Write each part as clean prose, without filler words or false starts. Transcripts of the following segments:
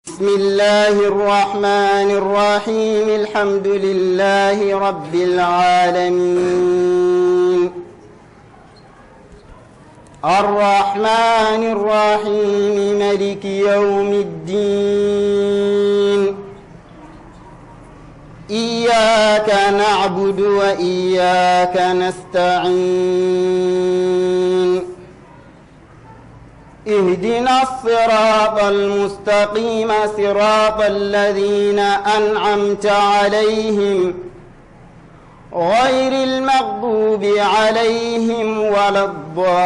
بسم الله الرحمن الرحيم الحمد لله رب العالمين الرحمن الرحيم ملك يوم الدين إياك نعبد وإياك نستعين اهدنا الصراط المستقيم صراط الذين أنعمت عليهم غير المغضوب عليهم ولا الضالين.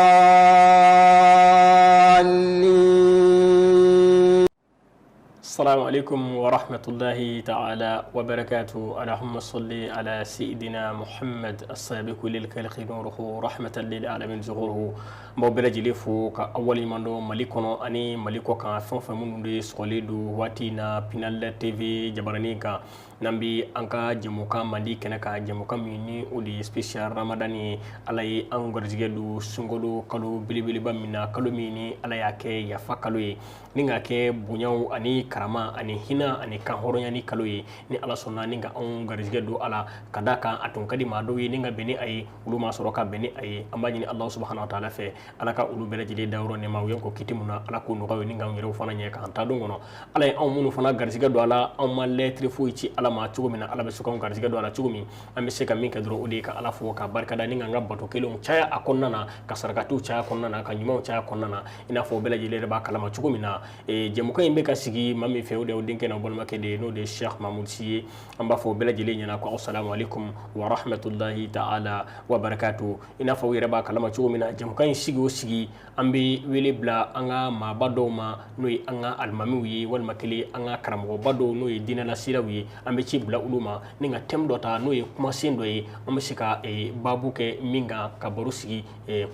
السلام عليكم ورحمة الله تعالى وبركاته. اللهم صل على سيدنا محمد السابق للخلق نوره رحمة للعالمين ظهوره. N b'aw bɛɛ lajɛlen fo ka aw waleɲuman dɔn Mali kɔnɔ ani Mali kɔ kan, fɛn o fɛn minnu de sɔgɔlen don waati in na Pinal TV jabaranin kan, n'an bɛ an ka jɛmukan mandi kɛnɛ kan, jɛmukan min ni o de ye spécial Ramadan ye. Ala ye an garijɛgɛ don sunkalo kalo belebeleba min na, kalo min ni Ala y'a kɛ yafa kalo ye, ni k'a kɛ bonyaw ani karama ani hinɛ ani kanhɔrɔnyani kalo ye, ni Ala sɔnna ni ka anw garijɛgɛ don a la. Ka d'a kan a tun ka di maa dɔw ye ni ka bɛn ni a ye, olu ma sɔrɔ ka bɛn ni a ye. An b'a ɲini Alahu subahana wa taala fɛ, Ala ka olu bɛɛ lajɛlen dayɔrɔ nɛɛma u ye ko kiti mun na, Ala k'o nɔgɔya u ye ni k'anw yɛrɛw fana ɲɛ k'an ta don kɔnɔ. Ala ye anw minnu fana garijɛgɛ don a la, anw ma lɛtiri foyi ci Ala ma cogo min na, Ala bɛ se k'anw garijɛgɛ don a la cogo min, an bɛ se ka min kɛ dɔrɔn, o de ye ka Ala fo ka barikada ni k'an ka bato kelenw caya a kɔnɔna na, ka sarakatiw caya a kɔnɔna na, ka ɲumanw caya a kɔnɔna na. I n'a fɔ bɛɛ lajɛlen yɛrɛ b'a kalama cogo min na, jɛmukan in bɛ ka sigi maa min fɛ, o de y'aw denkɛ n'aw balimakɛ de ye, n'o de ye Cheikh Mahmoud Sy ye. An b'a fɔ bɛɛ lajɛlen ɲɛna ko assalamu alaikum wa rahmatullahi ta'ala wa barakatuh. I n'a fɔ aw yɛrɛ b'a kalama cogo min na, jɛmukan in sigi o sigi, an bɛ wele bila an ka maaba dɔw ma, n'o ye an ka alimamiw ye, walima kelen an ka karamɔgɔba dɔw, n'o ye diinɛlasiraw ye. An bɛ ci bila olu ma ni ka thème dɔ ta, n'o ye kumasen dɔ ye, an bɛ se ka baabu kɛ min kan, ka baro sigi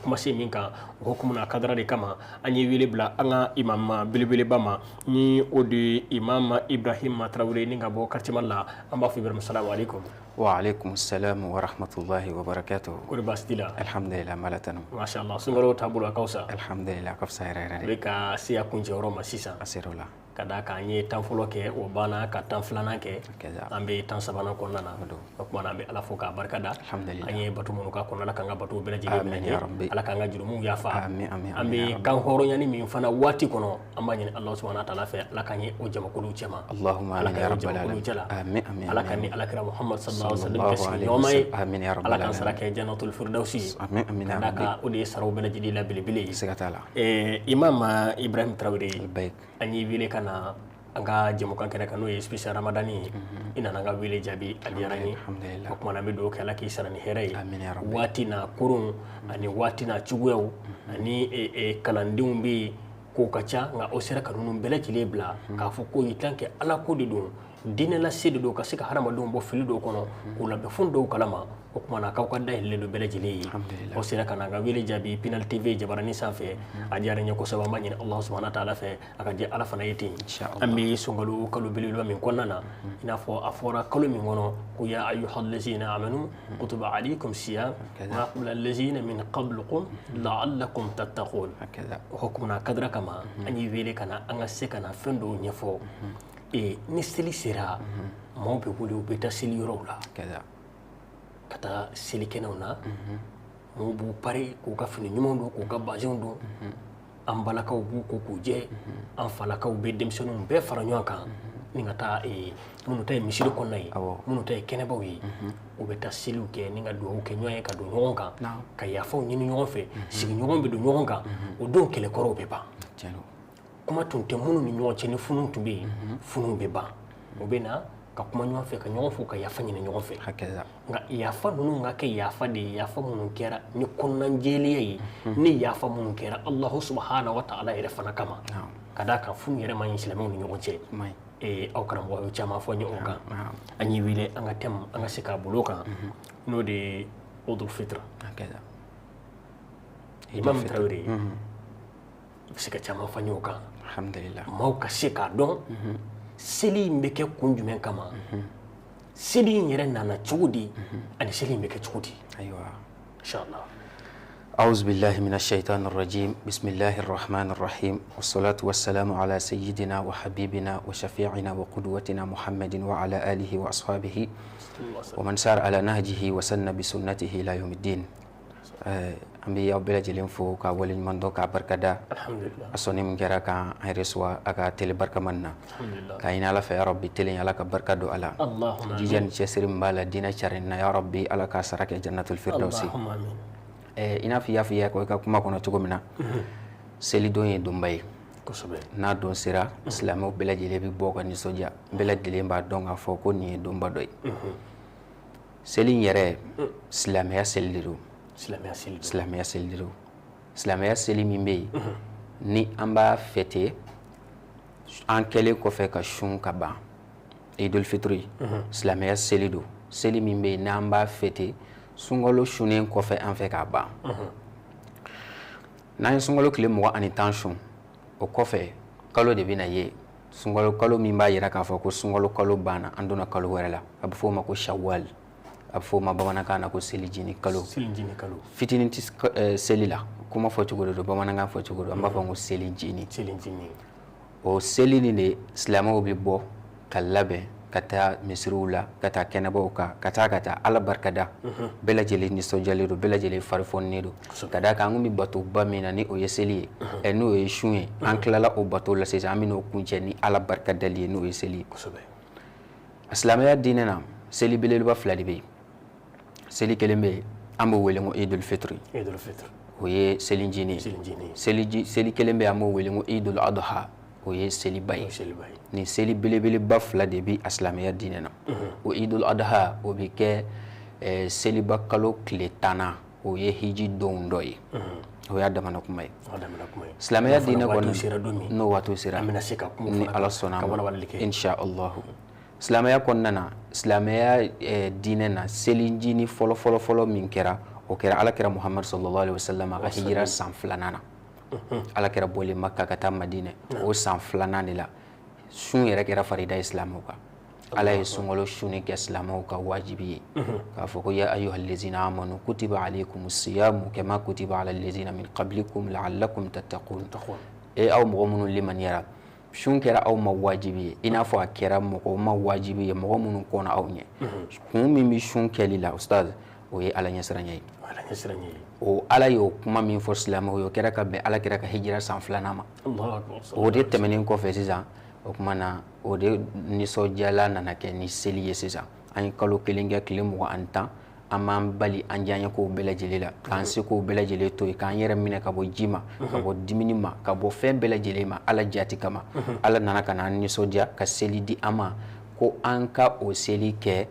kumasen min kan. O hukumu n'a kadara de kama, an ye wele bila an ka imam belebeleba ma, ni o de ye imam Ibrahim Tarawele, ni ka bɔ quartier Mali la. An b'a fɔ Ibrahim, salamu aleykum. Wa aleykum salam wa rahmatullahi wa barakatuh. Kɔri baasi t'i la? Alhamdulillah, n b'Ala tanu. Masha Allah, sunkalo taabolo a ka fisa? Alhamdulillah, a ka fisa yɛrɛ yɛrɛ de. A bɛ ka se a kuncɛyɔrɔ ma sisan. A ser'o la. Ka d'a kan an ye tan fɔlɔ kɛ, o banna, ka tan filanan kɛ, an bɛ tan sabanan kɔnɔna na. O tuma na an bɛ Ala fo k'a barika da. An ye bato minnu k'a kɔnɔ, Ala k'an ka bato bɛɛ lajɛlen minɛ, Ala k'an ka jurumuw yafa. An bɛ kan hɔrɔnyani min fana waati kɔnɔ, an b'a ɲini Alahu subahana taala fɛ, Ala k'an ye o jamakulu cɛma, Ala k'an ye o jamakulu cɛla, Ala k'an ni Alakira Muhamadu sallallahu alaihi wasallam kɛ sigiɲɔgɔnma ye, Ala k'an sara kɛ janatul firdausi ye, ka d'a kan o de ye saraw bɛɛ lajɛlen la belebele ye. Siga t'a la. Imam Ibrahim Tarawele, an y'i wele ka na an ka jɛmukan kɛnɛ kan, n'o ye spécial Ramadan ye. I nana an ka wele jaabi, a diyara n ye. O tuma na an bɛ dugawu kɛ, Ala k'i sara ni hɛrɛ ye. Waati n'a koron ani waati n'a cogoyaw ani kalandenw bɛ yen, kow ka ca, nka aw sera ka ninnu bɛɛ lajɛlen bila k'a fɔ ko i tan kɛ Ala ko de don, diinɛ lase de don, ka se ka hadamadenw bɔ fili dɔw kɔnɔ, k'u labɛn fɛn dɔw kalama. O tuma na k'aw ka dayɛlɛlen don bɛɛ lajɛlen ye. Aw sera ka na an ka wele jaabi Pinal TV jabaranin sanfɛ, a diyara n ye kosɛbɛ. An b'a ɲini Alahu subahana taala fɛ, a ka diya Ala fana ye ten. An bɛ sunkalo kalo belebeleba min kɔnɔna na, i n'a fɔ a fɔra kalo min kɔnɔ ko ya ayyuhallazina amanu kutiba alaykum siyam kama kutiba alallazina min qablikum la'allakum tattaqun. O hukumu n'a kadira kama, an y'i wele ka na an ka se ka na fɛn dɔw ɲɛfɔ. Ni seli sera, maaw bɛ wuli, u bɛ taa seli yɔrɔw la, ka taa selikɛnɛw na. Maaw b'u pari k'u ka fini ɲumanw don, k'u ka bazɛnw don. An balakaw b'u ko k'u jɛ, an falakaw bɛ denmisɛnninw bɛɛ fara ɲɔgɔn kan ni ka taa, minnu ta ye misiri kɔnɔna ye, minnu ta ye kɛnɛbaw ye, u bɛ taa seliw kɛ ni ka dugawu kɛ ɲɔgɔn ye, ka don ɲɔgɔn kan, ka yafaw ɲini ɲɔgɔn fɛ, sigiɲɔgɔn bɛ don ɲɔgɔn kan. O don kɛlɛkɔrɔw bɛ ban, kuma tun tɛ minnu ni ɲɔgɔn cɛ, ni funu tun bɛ yen, funu bɛ ban. U bɛ na ka kuma ɲɔgɔn fɛ, ka ɲɔgɔn fo, ka yafa ɲini ɲɔgɔn fɛ. Nka yafa ninnu ka kɛ yafa de ye, yafa minnu kɛra ni kɔnɔnajɛlenya ye, ni yafa minnu kɛra Alahu subahana wa taala yɛrɛ fana kama, ka d'a kan funu yɛrɛ man ɲi silamɛw ni ɲɔgɔn cɛ. Aw karamɔgɔ ye caman fɔ n ye o kan. An y'i wele an ka thème an ka se k'a bolo kan, n'o de ye Idul Fitr. Imam Tarawele, i bɛ se ka caman fɔ n ye o kan? Alhamdulillah. Maaw ka se k'a dɔn seli in bɛ kɛ kun jumɛn kama, seli in yɛrɛ nana cogo di, ani seli in bɛ kɛ cogo di? Ayiwa. Inshallah. أعوذ بالله من الشيطان الرجيم بسم الله الرحمن الرحيم والصلاة والسلام على سيدنا وحبيبنا وشفيعنا وقدوتنا محمد وعلى آله وأصحابه ومن سار على نهجه وسن بسنته إلى يوم الدين. An bɛ aw bɛɛ lajɛlen fo ka waleɲuman dɔn k'a barikada. Alhamdulillah. A sɔnni min kɛra k'an recevoir a ka télé barikama nin na. Alhamdulillah. K'a ɲini Ala fɛ, ya Rabbi, télé in, Ala ka barika don a la. Allahumma. Jija ni cɛsiri min b'a la diinɛ carinni na, ya Rabbi, Ala k'a sara kɛ jannatul firdausi. Allahumma amin. I n'a fɔ i y'a fɔ i ka kuma kɔnɔ cogo min na, selidon ye donba ye. Kosɛbɛ. N'a don sera, silamɛw bɛɛ lajɛlen bɛ bɔ ka nisɔndiya, bɛɛ lajɛlen b'a dɔn k'a fɔ ko nin ye donba dɔ ye. Seli in yɛrɛ, silamɛya seli de don. Silamɛya seli don. Silamɛya seli de don. Silamɛya seli min bɛ yen ni an b'a fêter an kɛlen kɔfɛ ka sun ka ban, Idul Fitri, silamɛya seli don. Seli min bɛ yen n'an b'a fêter sunkalo sunnen kɔfɛ an fɛ k'a ban, n'an ye sunkalo tile 21 sun, o kɔfɛ kalo de bɛna ye, sunkalo kalo min b'a jira k'a fɔ ko sunkalo kalo banna, an donna kalo wɛrɛ la. A bɛ fɔ o ma ko Shawwal, a bɛ fɔ o ma bamanankan na ko selijini kalo. Selijini kalo. Fitinin tɛ seli la, kuma fɔ cogo de don, bamanankan fɔ cogo don, an b'a fɔ ko selijini. Selijini. O seli nin de, silamɛw bɛ bɔ ka labɛn ka taa misiriw la, ka taa kɛnɛbaw kan, ka taa Ala barikada. Bɛɛ lajɛlen nisɔndiyalen don, bɛɛ lajɛlen farifɔninen don, ka d'a kan an kun bɛ batoba min na ni o ye seli ye, n'o ye sun ye, an tilala o bato la sisan, an bɛ n'o kuncɛ ni Ala barikadali ye, n'o ye seli ye. A silamɛya diinɛ na, seli belebeleba fila de bɛ yen. Seli kelen bɛ yen, an b'o wele ko Idul Fitri. Idul Fitr. O ye selijinin ye. Selijini. Seli kelen bɛ yen, an b'o wele ko Idul Adha, o ye seliba O ye. ye seliba ye. Nin seli belebeleba fila de bi a silamɛya diinɛ na. O Idul Adha, o bɛ kɛ seliba kalo tile 10nan, o ye hiji donw dɔ ye. O y'a damana kuma ye. O damana kuma ye. Silamɛya N'o fana diinɛ waatiw kɔnɔ, sera don min, n'o waatiw sera, an bɛna se ka kuma ni fana Ala kan, sɔnna ka a ma, walawalali kɛ. Insha Allahu. Silamɛya kɔnɔna na, silamɛya diinɛ na, selijini fɔlɔ fɔlɔ fɔlɔ min kɛra, o kɛra Ala kɛra Muhamadu sallallahu alaihi wasallam a ka hijira san 2nan na. Ala kɛra bɔlen Makka ka taa Madinɛ, o san 2nan de la, sun yɛrɛ kɛra farida ye silamɛw kan. Ala ye sunkalo sunni kɛ silamɛw ka wajibi ye, k'a fɔ ko ya ayyuhal lezina amanu kutiba alaykumus siyamu kama kutiba ala lezina min qablikum la'allakum tattaqun. E aw mɔgɔ minnu limaniyara, sun kɛra aw ma wajibi ye i n'a fɔ a kɛra mɔgɔw ma wajibi ye, mɔgɔ minnu kɔnna aw ɲɛ. Kun min bɛ sun kɛli la, ustaz, o ye Ala ɲɛsiranɲɛ ye. Ala ɲɛsiranɲɛ ye. O Ala y'o kuma min fɔ silamɛw ye, o kɛra ka bɛn Ala kɛra ka hijira san 2nan ma. Allahu akbar. O de tɛmɛnen kɔfɛ sisan, o kuma na, o de nisɔndiyala nana kɛ ni seli ye. Sisan an ye kalo kelen kɛ, tile 21, an b'an bali an diyaɲɛkow bɛɛ lajɛlen la, k'an sekow bɛɛ lajɛlen to yen, k'an yɛrɛ minɛ ka bɔ ji ma, ka bɔ dumuni ma, ka bɔ fɛn bɛɛ lajɛlen ma, Ala jati kama. Ala nana ka na an nisɔndiya ka seli di an ma, ko an ka o seli kɛ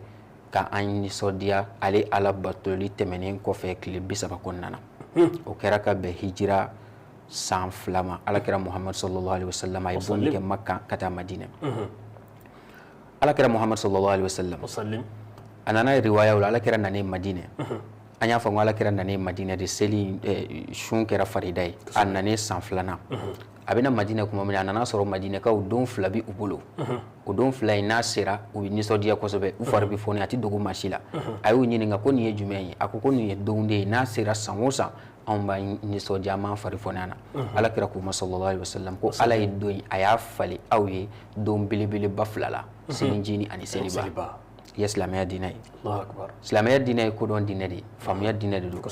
ka an nisɔndiya ale Ala batoli tɛmɛnen kɔfɛ tile 30 kɔnɔna na. O kɛra ka bɛn hijira san 2 ma. Ala kɛra Muhamadu sallallahu alaihi wasallam a ye bɔ min kɛ Makka ka taa Madinɛ, Ala kɛra Muhamadu sallallahu alaihi wasallam Wasallim. a nana riwayaw la, Ala kɛra nanen Madinɛ, an y'a fɔ ko Ala kɛra nanen Madinɛ de seli sun kɛra farida ye. A nanen san 2nan, a bɛna Madinɛ kuma min na, a nana sɔrɔ Madinɛkaw don 2 bi u bolo. O don 2 in, n'a sera, u bɛ nisɔndiya kosɛbɛ, u fari bɛ foni, a tɛ dogo maa si la. A y'u ɲininka ko nin ye jumɛn ye? A ko ko nin ye don de ye, n'a sera san o san, anw b'an nisɔndiya, an b'an fari foni a na. Ala kɛra k'u ma sallallahu alaihi wasallam ko Ala ye don in, a y'a falen aw ye don belebeleba 2 la, selijini ani seliba. Seliba. I ye silamɛya diinɛ ye. Allahu akbar. Silamɛya diinɛ ye kodɔn diinɛ de ye, faamuya diinɛ de don.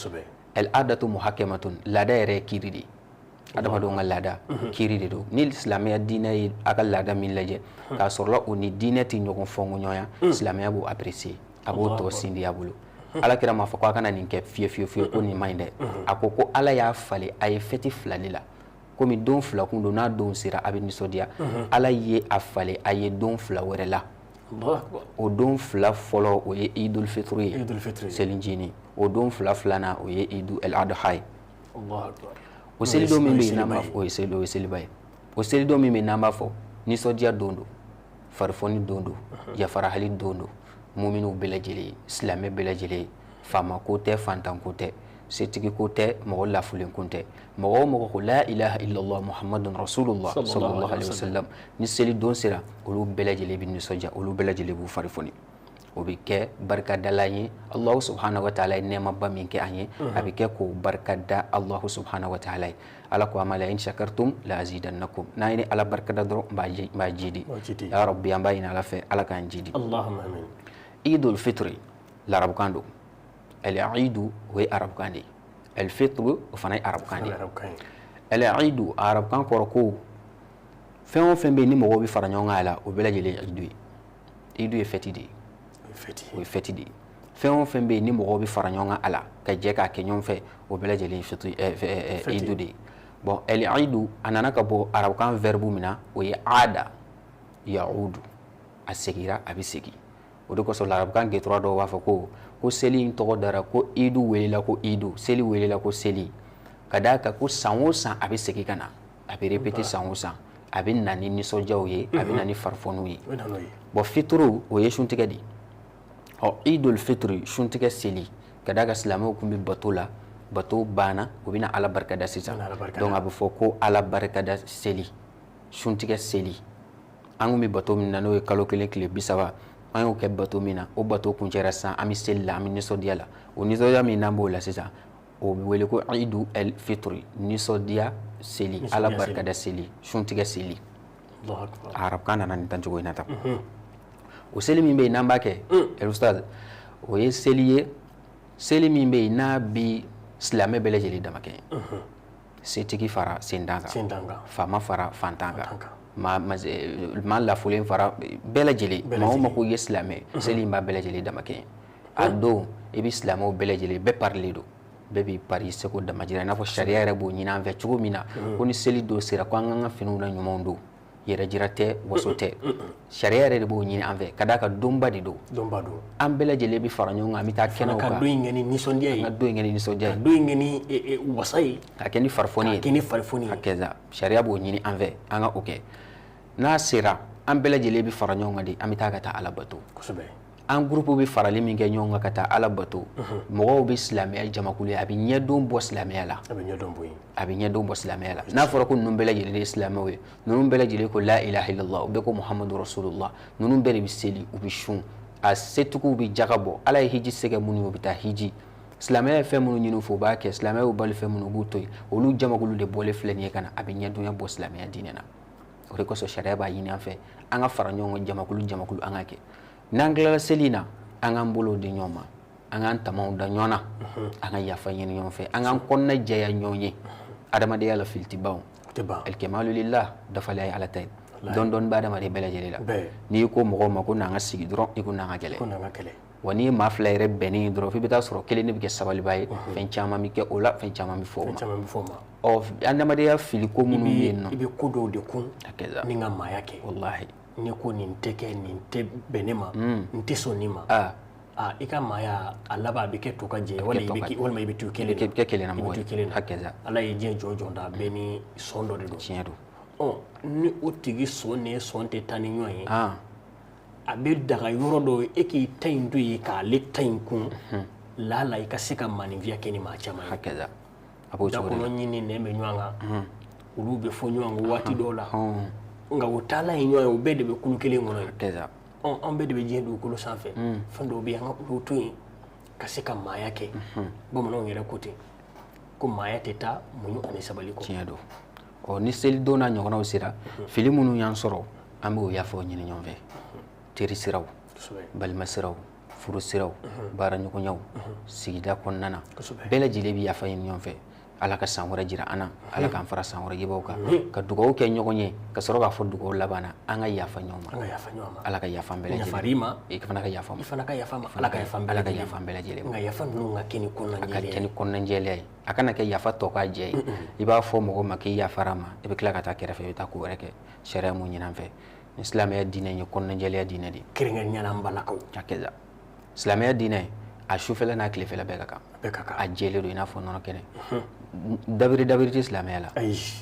El adatu muhakamatun, laada yɛrɛ ye kiiri de ye. Adamadenw ka laada kiiri de don. Ni silamɛya diinɛ ye a ka laada min lajɛ k'a sɔrɔla o ni diinɛ tɛ ɲɔgɔn fɔnkoɲɔgɔnya, silamɛya b'o apprécier, a b'o tɔ sindi a bolo. Ala kira m'a fɔ ko a kana nin kɛ fiye fiye fiye, ko nin man ɲi dɛ. A ko ko Ala y'a falen a ye fɛti 2 de la, komi don 2 kun don, n'a don sera a bɛ nisɔndiya, Ala ye a falen a ye don 2 wɛrɛ la. Allahu akbar. O don 2 fɔlɔ, o ye Idul Fitri ye. Idul Fitri. Selijini. O don 2 filanan, o ye Idul Adha ye. Allahu akbar. O selidon min bɛ yen n'an b'a fɔ, o ye seli, o ye seliba ye. O selidon min bɛ yen n'an b'a fɔ nisɔndiya don don, farifoni don don, yafarahali don don, muminiw bɛɛ lajɛlen, silamɛ bɛɛ lajɛlen, faama ko tɛ, fantan ko tɛ, setigi ko tɛ, mɔgɔ lafulen ko tɛ, mɔgɔ o mɔgɔ ko la ilaha illallah muhammadun rasulullah sallallahu alaihi wasallam, ni seli don sera, olu bɛɛ lajɛlen bɛ nisɔndiya, olu bɛɛ lajɛlen b'u fari foni. O bɛ kɛ barikadalan ye Allahu subhanahu wa ta'ala ye nɛɛmaba min kɛ an ye, a bɛ kɛ k'o barikada Allahu subhanahu wa ta'ala ye. Ala ko a ma la in shakartum la azidannakum, n'a ye ni Ala barikada dɔrɔn n b'a jidi. Ya Rabbi, an b'a ɲini Ala fɛ Ala k'an jidi. Allahumma amin. Idul fitri larabukan don, al-idu o ye arabukan de ye, al-fitru o fana ye arabukan de ye. Al-idu arabukan kɔrɔ ko fɛn o fɛn bɛ yen ni mɔgɔw bɛ fara ɲɔgɔn kan a la, o bɛɛ lajɛlen ye idu ye. Idu ye fɛti de ye, o ye fɛti de ye. Fɛn o fɛn bɛ yen ni mɔgɔw bɛ fara ɲɔgɔn kan a la ka jɛ k'a kɛ ɲɔgɔn fɛ, o bɛɛ lajɛlen ye idu de ye. Bon, al-idu a nana ka bɔ arabukan verbe min na, o ye ada yaudu, a segira, a bɛ segin. O de kosɔn larabukan gɛtura dɔw b'a fɔ ko seli in tɔgɔ dara ko idu welela ko idu, seli welela ko seli, ka d'a kan ko san o san a bɛ segin ka na, a bɛ répéter san o san, a bɛ na ni nisɔndiyaw ye, a bɛ na ni farifoniw ye. Bon, fituru o ye suntigɛ de ye. Ɔ, idul fitri suntigɛ seli, ka d'a kan silamɛw tun bɛ bato la, bato banna, u bɛna Ala barikada sisan. Donc a bɛ fɔ ko Ala barikada seli, suntigɛ seli. An kun bɛ bato min na n'o ye kalo 1 tile 30, an y'o kɛ bato min na, o bato kuncɛra sisan, an bɛ seli la, an bɛ nisɔndiya la. O nisɔndiya min n'an b'o la sisan, o bɛ wele ko idu el fitri, nisɔndiya seli, Ala barikada seli, suntigɛ seli. Arabukan nana nin tan cogo in na tan. O seli min bɛ yen n'an b'a kɛ, el ustaz, o ye seli ye, seli min bɛ yen n'a bi silamɛ bɛɛ lajɛlen dama kɛ. Setigi fara sentan kan, faama fara fantan kan, maa lafolen fara bɛɛ lajɛlen, maa o maa ko i ye silamɛ, seli in b'a bɛɛ lajɛlen dama kɛ. A don i bɛ silamɛw bɛɛ lajɛlen, bɛɛ parilen don, bɛɛ b'i pari seko damajira, i n'a fɔ sariya yɛrɛ b'o ɲini an fɛ cogo min na, ko ni seli don sera ko an k'an ka finiw na ɲumanw don, yɛrɛ jira tɛ, waso tɛ, sariya yɛrɛ de b'o ɲini an fɛ, ka d'a kan donba de don. An bɛɛ lajɛlen bɛ fara ɲɔgɔn kan, an bɛ taa kɛnɛw kan, ka don in kɛ ni nisɔndiya ye, ka don in kɛ ni nisɔndiya ye, ka don in kɛ ni wasa ye, ka kɛ ni farifoni ye, ka kɛ ni farifoni ye. Hakɛza sariya b'o ɲini an fɛ, an ka o kɛ. N'a sera an bɛɛ lajɛlen bɛ fara ɲɔgɔn kan de, an bɛ taa ka taa Ala bato. Kosɛbɛ. An groupe bɛ farali min kɛ ɲɔgɔn kan ka taa Ala bato, mɔgɔw bɛ silamɛya jamakulu ye, a bɛ ɲɛdon bɔ silamɛya la, a bɛ ɲɛdɔn bɔ yen, a bɛ ɲɛdon bɔ silamɛya la. N'a fɔra ko ninnu bɛɛ lajɛlen de ye silamɛw ye, ninnu bɛɛ lajɛlen ko la ilaha illallah, u bɛɛ ko muhammadu rasulullah, ninnu bɛɛ de bɛ seli, u bɛ sun, a setigiw bɛ jaga bɔ, Ala ye hiji se kɛ minnu ye u bɛ taa hiji, silamɛya ye fɛn minnu ɲini u fɛ u b'a kɛ, silamɛya y'u bali fɛn minnu u b'u to yen, olu jamakulu de bɔlen filɛ nin ye ka na, a bɛ ɲɛdonya bɔ silamɛya diinɛ na. O de kosɔn sariya b'a ɲini an fɛ an ka fara ɲɔgɔn kan jamakulu jamakulu an ka kɛ. N'an tilala seli na, an k'an bolow di ɲɔgɔn ma, an k'an tamaw da ɲɔgɔn na, an ka yafa ɲini ɲɔgɔn fɛ, an k'an kɔnɔna jɛya ɲɔgɔn ye. Adamadenya la fili tɛ ban, alkamalu lillah, dafalenya ye Ala ta ye, dɔɔni dɔɔni bɛ adamaden bɛɛ lajɛlen la. N'i ko mɔgɔw ma ko n'an ka sigi dɔrɔn, i ko n'an ka kɛlɛ. Wa n'i ye maa fila yɛrɛ bɛnnen ye dɔrɔn, f'i bɛ taa sɔrɔ kelen de bɛ kɛ sabaliba ye, fɛn caman bɛ kɛ o la, fɛn caman bɛ fɔ o ma. Ɔ, adamadenya fili ko minnu bɛ yen nɔ, i bɛ ko dɔw de kun ni ka maaya kɛ. Walahi, ni ko nin tɛ kɛ, nin tɛ bɛn ne ma, n tɛ sɔn nin ma, i ka maaya a laban a bɛ kɛ to ka jɛ, walima i bɛ to kelen na, i bɛ kɛ kelenna mɔgɔ ye. Hakɛza, Ala ye diɲɛ jɔn jɔn da bɛɛ ni sɔn dɔ de don. Tiɲɛ don. Ɔ, ni o tigi sɔn ni sɔn tɛ taa ni ɲɔgɔn ye, a bɛ daga yɔrɔ dɔ ye, e k'i ta in to yen k'ale ta in kun, lala i ka se ka maaninfinya kɛ ni maa caman ye. Hakɛza, a b'o cogo de la. Dakɔnɔ ɲini nɛn bɛ ɲɔgɔn kan, olu bɛ fɔ ɲɔgɔn kɔ waati dɔw la, nka o taala ye ɲɔgɔn ye, o bɛɛ de bɛ kulu kelen kɔnɔ yen. Hakɛza. Ɔ, an bɛɛ de bɛ diɲɛ dugukolo sanfɛ, fɛn dɔw bɛ yen an ka olu to yen ka se ka maaya kɛ. Bamananw yɛrɛ ko ten ko maaya tɛ taa muɲu ani sabali kɔ. Tiɲɛ don. Ɔ, ni selidon n'a ɲɔgɔnnaw sera, fili minnu y'an sɔrɔ, an b'o yafaw ɲini ɲɔgɔn fɛ, teri siraw, balima siraw, furu siraw, baaraɲɔgɔnyaw, sigida kɔnɔna na, bɛɛ lajɛlen bɛ yafa ɲini ɲɔgɔn fɛ. Ala ka san wɛrɛ jira an na, Ala k'an fara san wɛrɛ yebaw kan, ka dugawu kɛ ɲɔgɔn ye, ka sɔrɔ k'a fɔ dugawu laban na, an ka yafa ɲɔgɔn ma, an ka yafa ɲɔgɔn ma, Ala ka yafa an bɛɛ lajɛlen ma. Yafar'i ma, i fana ka yafa ma, i fana ka yafa ma, Ala ka yafa an bɛɛ Ala ka yafa an bɛɛ lajɛlen ma. Nka yafa ninnu ka kɛ ni kɔnɔnajɛlenya ye, a ka kɛ ni kɔnɔnajɛlenya ye, a kana kɛ yafa tɔ k'a jɛ ye. I b'a fɔ mɔgɔ ma k'i yafara ma, i bɛ tila ka taa kɛrɛfɛ, i bɛ taa ko wɛrɛ kɛ. Sariya mun ɲini an fɛ, ni silamɛya diinɛ ye kɔnɔnajɛlenya diinɛ de ye, kɛrɛnkɛrɛnnenya la an balakaw. Hakɛza, silamɛya diinɛ a sufɛla n'a tilefɛla bɛɛ ka kan, a jɛlen don i n'a fɔ nɔnɔ kɛnɛ. Dabiri dabiri tɛ silamɛya la,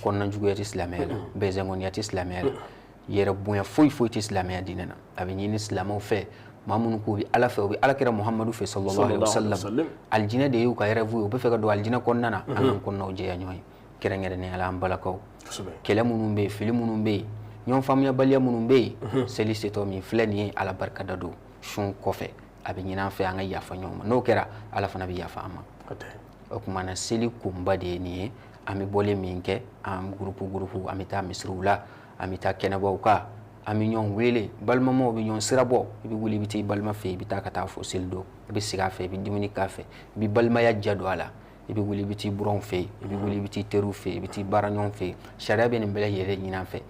kɔnɔna juguya tɛ silamɛya la, bɛnzɛngɔniya tɛ silamɛya la, yɛrɛ bonya foyi foyi tɛ silamɛya diinɛ na. A bɛ ɲini silamɛw fɛ, maa minnu k'u bɛ Ala fɛ, u bɛ Ala kira Muhamadu fɛ sallallahu alaihi wasallam, alijinɛ de y'u ka rêve ye, u bɛ fɛ ka don alijinɛ kɔnɔna na, an k'an kɔnɔnaw jɛya ɲɔgɔn ye, kɛrɛnkɛrɛnnenya la an balakaw. Kɛlɛ minnu bɛ yen, fili minnu bɛ yen, ɲɔgɔn faamuyabaliya minnu bɛ yen, seli setɔ min filɛ nin ye, Ala barika da don. Sun kɔfɛ a bɛ ɲini an fɛ an ka yafa ɲɔgɔn ma. N'o kɛra, Ala fana bɛ yafa an ma. O tuma na, seli kunba de ye nin ye. An bɛ bɔli min kɛ, an groupe groupe, an bɛ taa misiriw la, an bɛ taa kɛnɛbaw kan, an bɛ ɲɔgɔn wele, balimamaw bɛ ɲɔgɔn sira bɔ. I bɛ wuli, i bɛ taa i balima fɛ yen, i bɛ taa ka taa fo seli don, i bɛ sigi a fɛ, i bɛ dumuni k'a fɛ, i bɛ balimaya ja don a la. I bɛ wuli, i bɛ t'i buranw fɛ yen, i bɛ wuli, i bɛ t'i teriw fɛ yen, i bɛ t'i baaraɲɔgɔnw fɛ yen. Sariya bɛ nin bɛɛ lajɛlen ɲini an fɛ,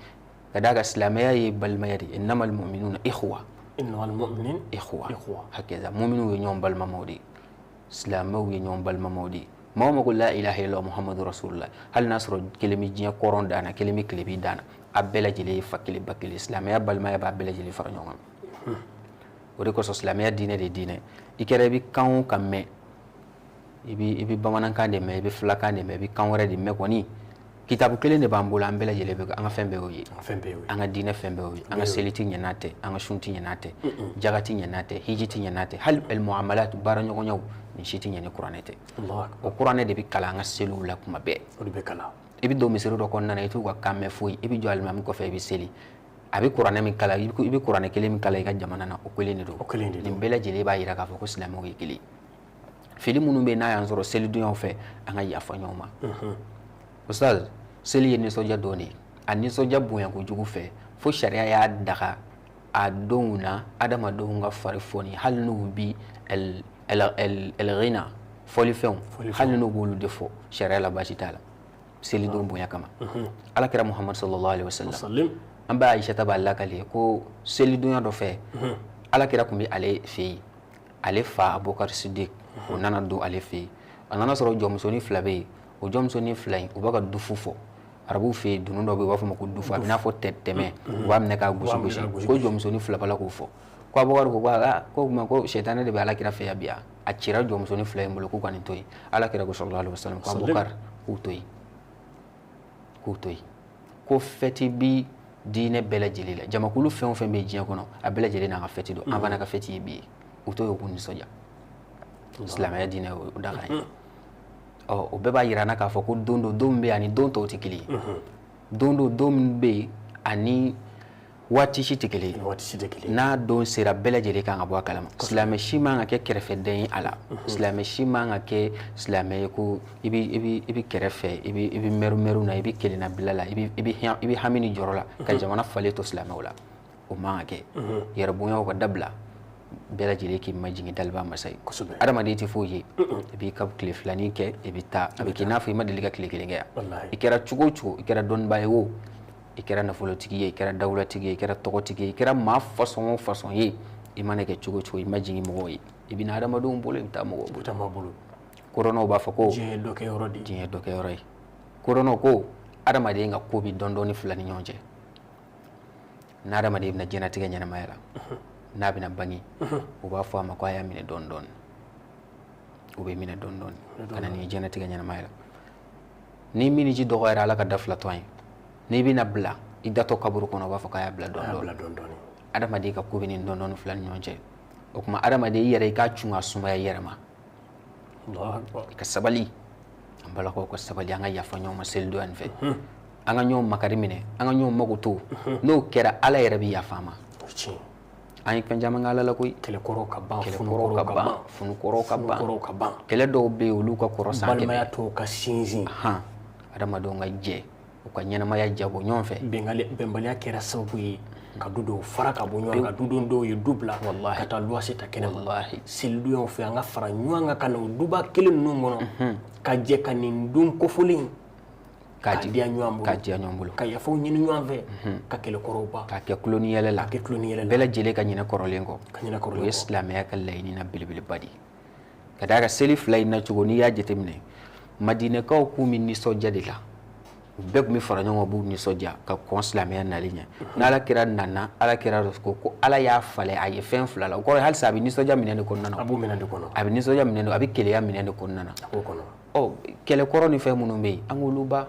ka d'a kan silamɛya ye balimaya de ye. Innamal mu'minuna ikhwa. Innamal mu'minin ikhwa. Ikhwa. Hakaza, mu'minu ye ɲɔgɔn balimamaw de ye, silamɛw ye ɲɔgɔn balimamaw de ye. Maa o maa ko la ilaha illallah muhammadu rasulullah, hali n'a sɔrɔ kelen bɛ diɲɛ kɔrɔn dan na, kelen bɛ tilebin dan na, a bɛɛ lajɛlen ye fa kelen ba kelen. Silamɛya balimaya b'a bɛɛ lajɛlen fara ɲɔgɔn kan. O de kosɔn silamɛya diinɛ de ye diinɛ. I kɛra i bɛ kan o kan mɛn, i bɛ bamanankan de mɛn, i bɛ filakan de mɛn, i bɛ kan wɛrɛ de mɛn, kɔni kitabu kelen de b'an bolo. An bɛɛ lajɛlen bɛ an ka fɛn bɛɛ y'o ye. Fɛn bɛɛ y'o ye. An ka diinɛ fɛn bɛɛ y'o ye. An ka seli ti ɲɛ n'a tɛ, an ka sun ti ɲɛ n'a tɛ, jaga ti ɲɛ n'a tɛ, hiji ti ɲɛ n'a tɛ, hali almuamalat, baara ɲɔgɔnyaw, nin si ti ɲɛ ni kuranɛ tɛ. O kuranɛ de bɛ kalan an ka seliw la kuma bɛɛ. O de bɛ kalan. I bɛ don misiri dɔ kɔnɔna na, i t'u ka kan mɛn foyi, i bɛ jɔ alimami kɔfɛ, i bɛ seli, a bɛ kuranɛ min kalan, i bɛ kuranɛ kelen min kalan i ka jamana na, o kelen de don. O kelen de don. Nin bɛɛ lajɛlen b'a yira k'a fɔ ko silamɛw ye kelen. Fili minnu bɛ yen n'a y'an sɔrɔ selidonyaw fɛ, an ka yafa ɲɔgɔn ma. Ustaz, seli ye nisɔndiya don de ye. A nisɔndiya bonya kojugu fɛ, fo sariya y'a daga a donw na adamadenw ka fari foni, hali n'u bi el el el el ghina, fɔlifɛnw, hali n'u b'olu de fɔ, sariya la baasi t'a la, selidon bonya kama. Ala kira Muhammad sallallahu alaihi wasallam, Salim. an b'a Aisata b'a lakale ko selidonya dɔ fɛ, ala kira tun bɛ ale fɛ yen, ale fa Abubakar Sidik, o nana don ale fɛ yen. A nana sɔrɔ jɔnmusonin fila bɛ yen. O jɔnmusonin fila in, u b'a ka dufu fɔ. Arabuw fɛ yen, dunun dɔ bɛ yen, u b'a fɔ o ma ko dufu, a bɛ n'a fɔ tɛmɛ, u b'a minɛ k'a gosi gosi. Ko jɔnmusonin fila b'a la k'o fɔ, ko Abubakar ko aa, ko o tuma ko sɛtanɛ de bɛ ala kira fɛ yan bi. A cira jɔnmusonin fila in bolo k'u ka nin to yen. Ala kira ko sallallahu alaihi wasallam ko Abubakar k'u to yen, k'u to yen, ko fɛti bi diinɛ bɛɛ lajɛlen la, jamakulu fɛn o fɛn bɛ diɲɛ kɔnɔ, a bɛɛ lajɛlen n'a ka fɛti don, an fana ka fɛti ye bi ye, u to yen, u k'u nisɔndiya. Silamɛya diinɛ o da kan ye. Ɔ, o bɛɛ b'a yira n na k'a fɔ ko don dɔ, don min bɛ yen ani don tɔw tɛ kelen ye, don dɔ, don min bɛ yen ani waati si tɛ kelen ye. Waati si tɛ kelen ye. N'a don sera, bɛɛ lajɛlen kan ka bɔ a kalama. Silamɛ si man ka kɛ kɛrɛfɛdɛn ye a la. Silamɛ si man ka kɛ silamɛ ye ko i bɛ kɛrɛfɛ, i bɛ mɛru mɛru na, i bɛ kelenna bila la, i bɛ hami ni jɔrɔ la ka jamana falen to silamɛw la. O man ka kɛ. Yɛrɛbonyaw ka dabila, bɛɛ lajɛlen k'i majigin daliba masa ye. Adamaden tɛ foyi ye. I b'i ka tile filanin kɛ, i bɛ taa, a bɛ k'i n'a fɔ i ma deli ka tile kelen kɛ yan. I kɛra cogo o cogo, i kɛra dɔnnibaa ye o, i kɛra nafolotigi ye, i kɛra dawulatigi ye, i kɛra tɔgɔtigi ye, i kɛra maa façon o façon ye, i mana kɛ cogo o cogo, i ma jigin mɔgɔw ye. I bɛ na adamadenw bolo, i bɛ taa mɔgɔw bolo. Bɛ taa maa bolo. Kodɔnnaw b'a fɔ ko diɲɛ ye dɔ kɛ yɔrɔ de ye. Diɲɛ ye dɔ kɛ yɔrɔ ye. Kodɔnnaw ko adamaden ka ko bɛ dɔɔni dɔɔni fila ni ɲɔgɔn cɛ. N'adamaden bɛna diɲɛlatigɛ ɲɛnamaya la, n'a bɛna bange, u b'a fɔ a ma ko a y'a minɛ dɔɔni dɔɔni. U bɛ minɛ dɔɔni dɔɔni ka na n'i ye diɲɛlatigɛ ɲɛnamaya la. Ni miniji dɔgɔyara, Ala ka da fila to an ye, n'i bɛna bila i datɔ kaburu kɔnɔ, u b'a fɔ k'a y'a bila dɔɔni dɔɔni. Dɔɔni dɔɔni. Adamaden ka ko bɛ nin dɔɔni dɔɔni fila ni ɲɔgɔn cɛ. O tuma, adamaden, i yɛrɛ, i k'a cun ka sumaya i yɛrɛ ma. I ka sabali. An balakaw ka sabali, an ka yafa ɲɔgɔn ma selidonya nin fɛ, an ka ɲɔgɔn makari minɛ, an ka ɲɔgɔn mago to. N'o kɛra, Ala yɛrɛ bɛ yafa an ma. An ye fɛn caman kɛ Ala la koyi. Kɛlɛkɔrɔw ka ban. Kɛlɛkɔrɔw ka ban, funukɔrɔw ka ban. Funukɔrɔw ka ban. Kɛlɛ dɔw bɛ yen, olu ka kɔrɔ san 100. Balimaya tɔw ka sinsin. Han, adamadenw ka jɛ, u ka ɲɛnamaya jabɔ ɲɔgɔn fɛ. Bɛnbaliya kɛra sababu ye ka du dɔw fara ka bɔ ɲɔgɔn kan, ka dudenw dɔw ye du bila ka taa luwase ta kɛnɛ ma. Selidonyaw fɛ, an ka fara ɲɔgɔn kan ka na o duba kelen ninnu kɔnɔ, ka jɛ ka nin don kofɔlen k'a diya ɲɔgɔn bolo. K'a diya ɲɔgɔn bolo. Ka yafaw ɲini ɲɔgɔn fɛ, ka kɛlɛkɔrɔw ban. K'a kɛ tulo ni yɛlɛ la. K'a kɛ tulo ni yɛlɛ la. Bɛɛ lajɛlen ka ɲinɛ kɔrɔlen kɔ. Ka ɲinɛ kɔrɔlen O ye kɔ. silamɛya ka laɲini na belebeleba de ye. Ka d'a kan seli fila in nacogo, n'i y'a jateminɛ, madinɛkaw k'u bɛ nisɔndiya de la. U bɛɛ tun bɛ fara ɲɔgɔn kan, u b'u nisɔndiya ka kɔn silamɛya nali ɲɛ. N'ala kira nana, ala kira ko ko Ala y'a falen a ye fɛn fila la. O kɔrɔ ye halisa a bɛ nisɔndiya minɛn de kɔnɔna na. A b'o minɛn de kɔnɔ. A bɛ nisɔndiya minɛn de, a bɛ keleya minɛn de kɔnɔna na. A b'o kɔnɔ. Ɔ, kɛlɛkɔrɔ ni fɛn minnu bɛ yen, an k'olu ban,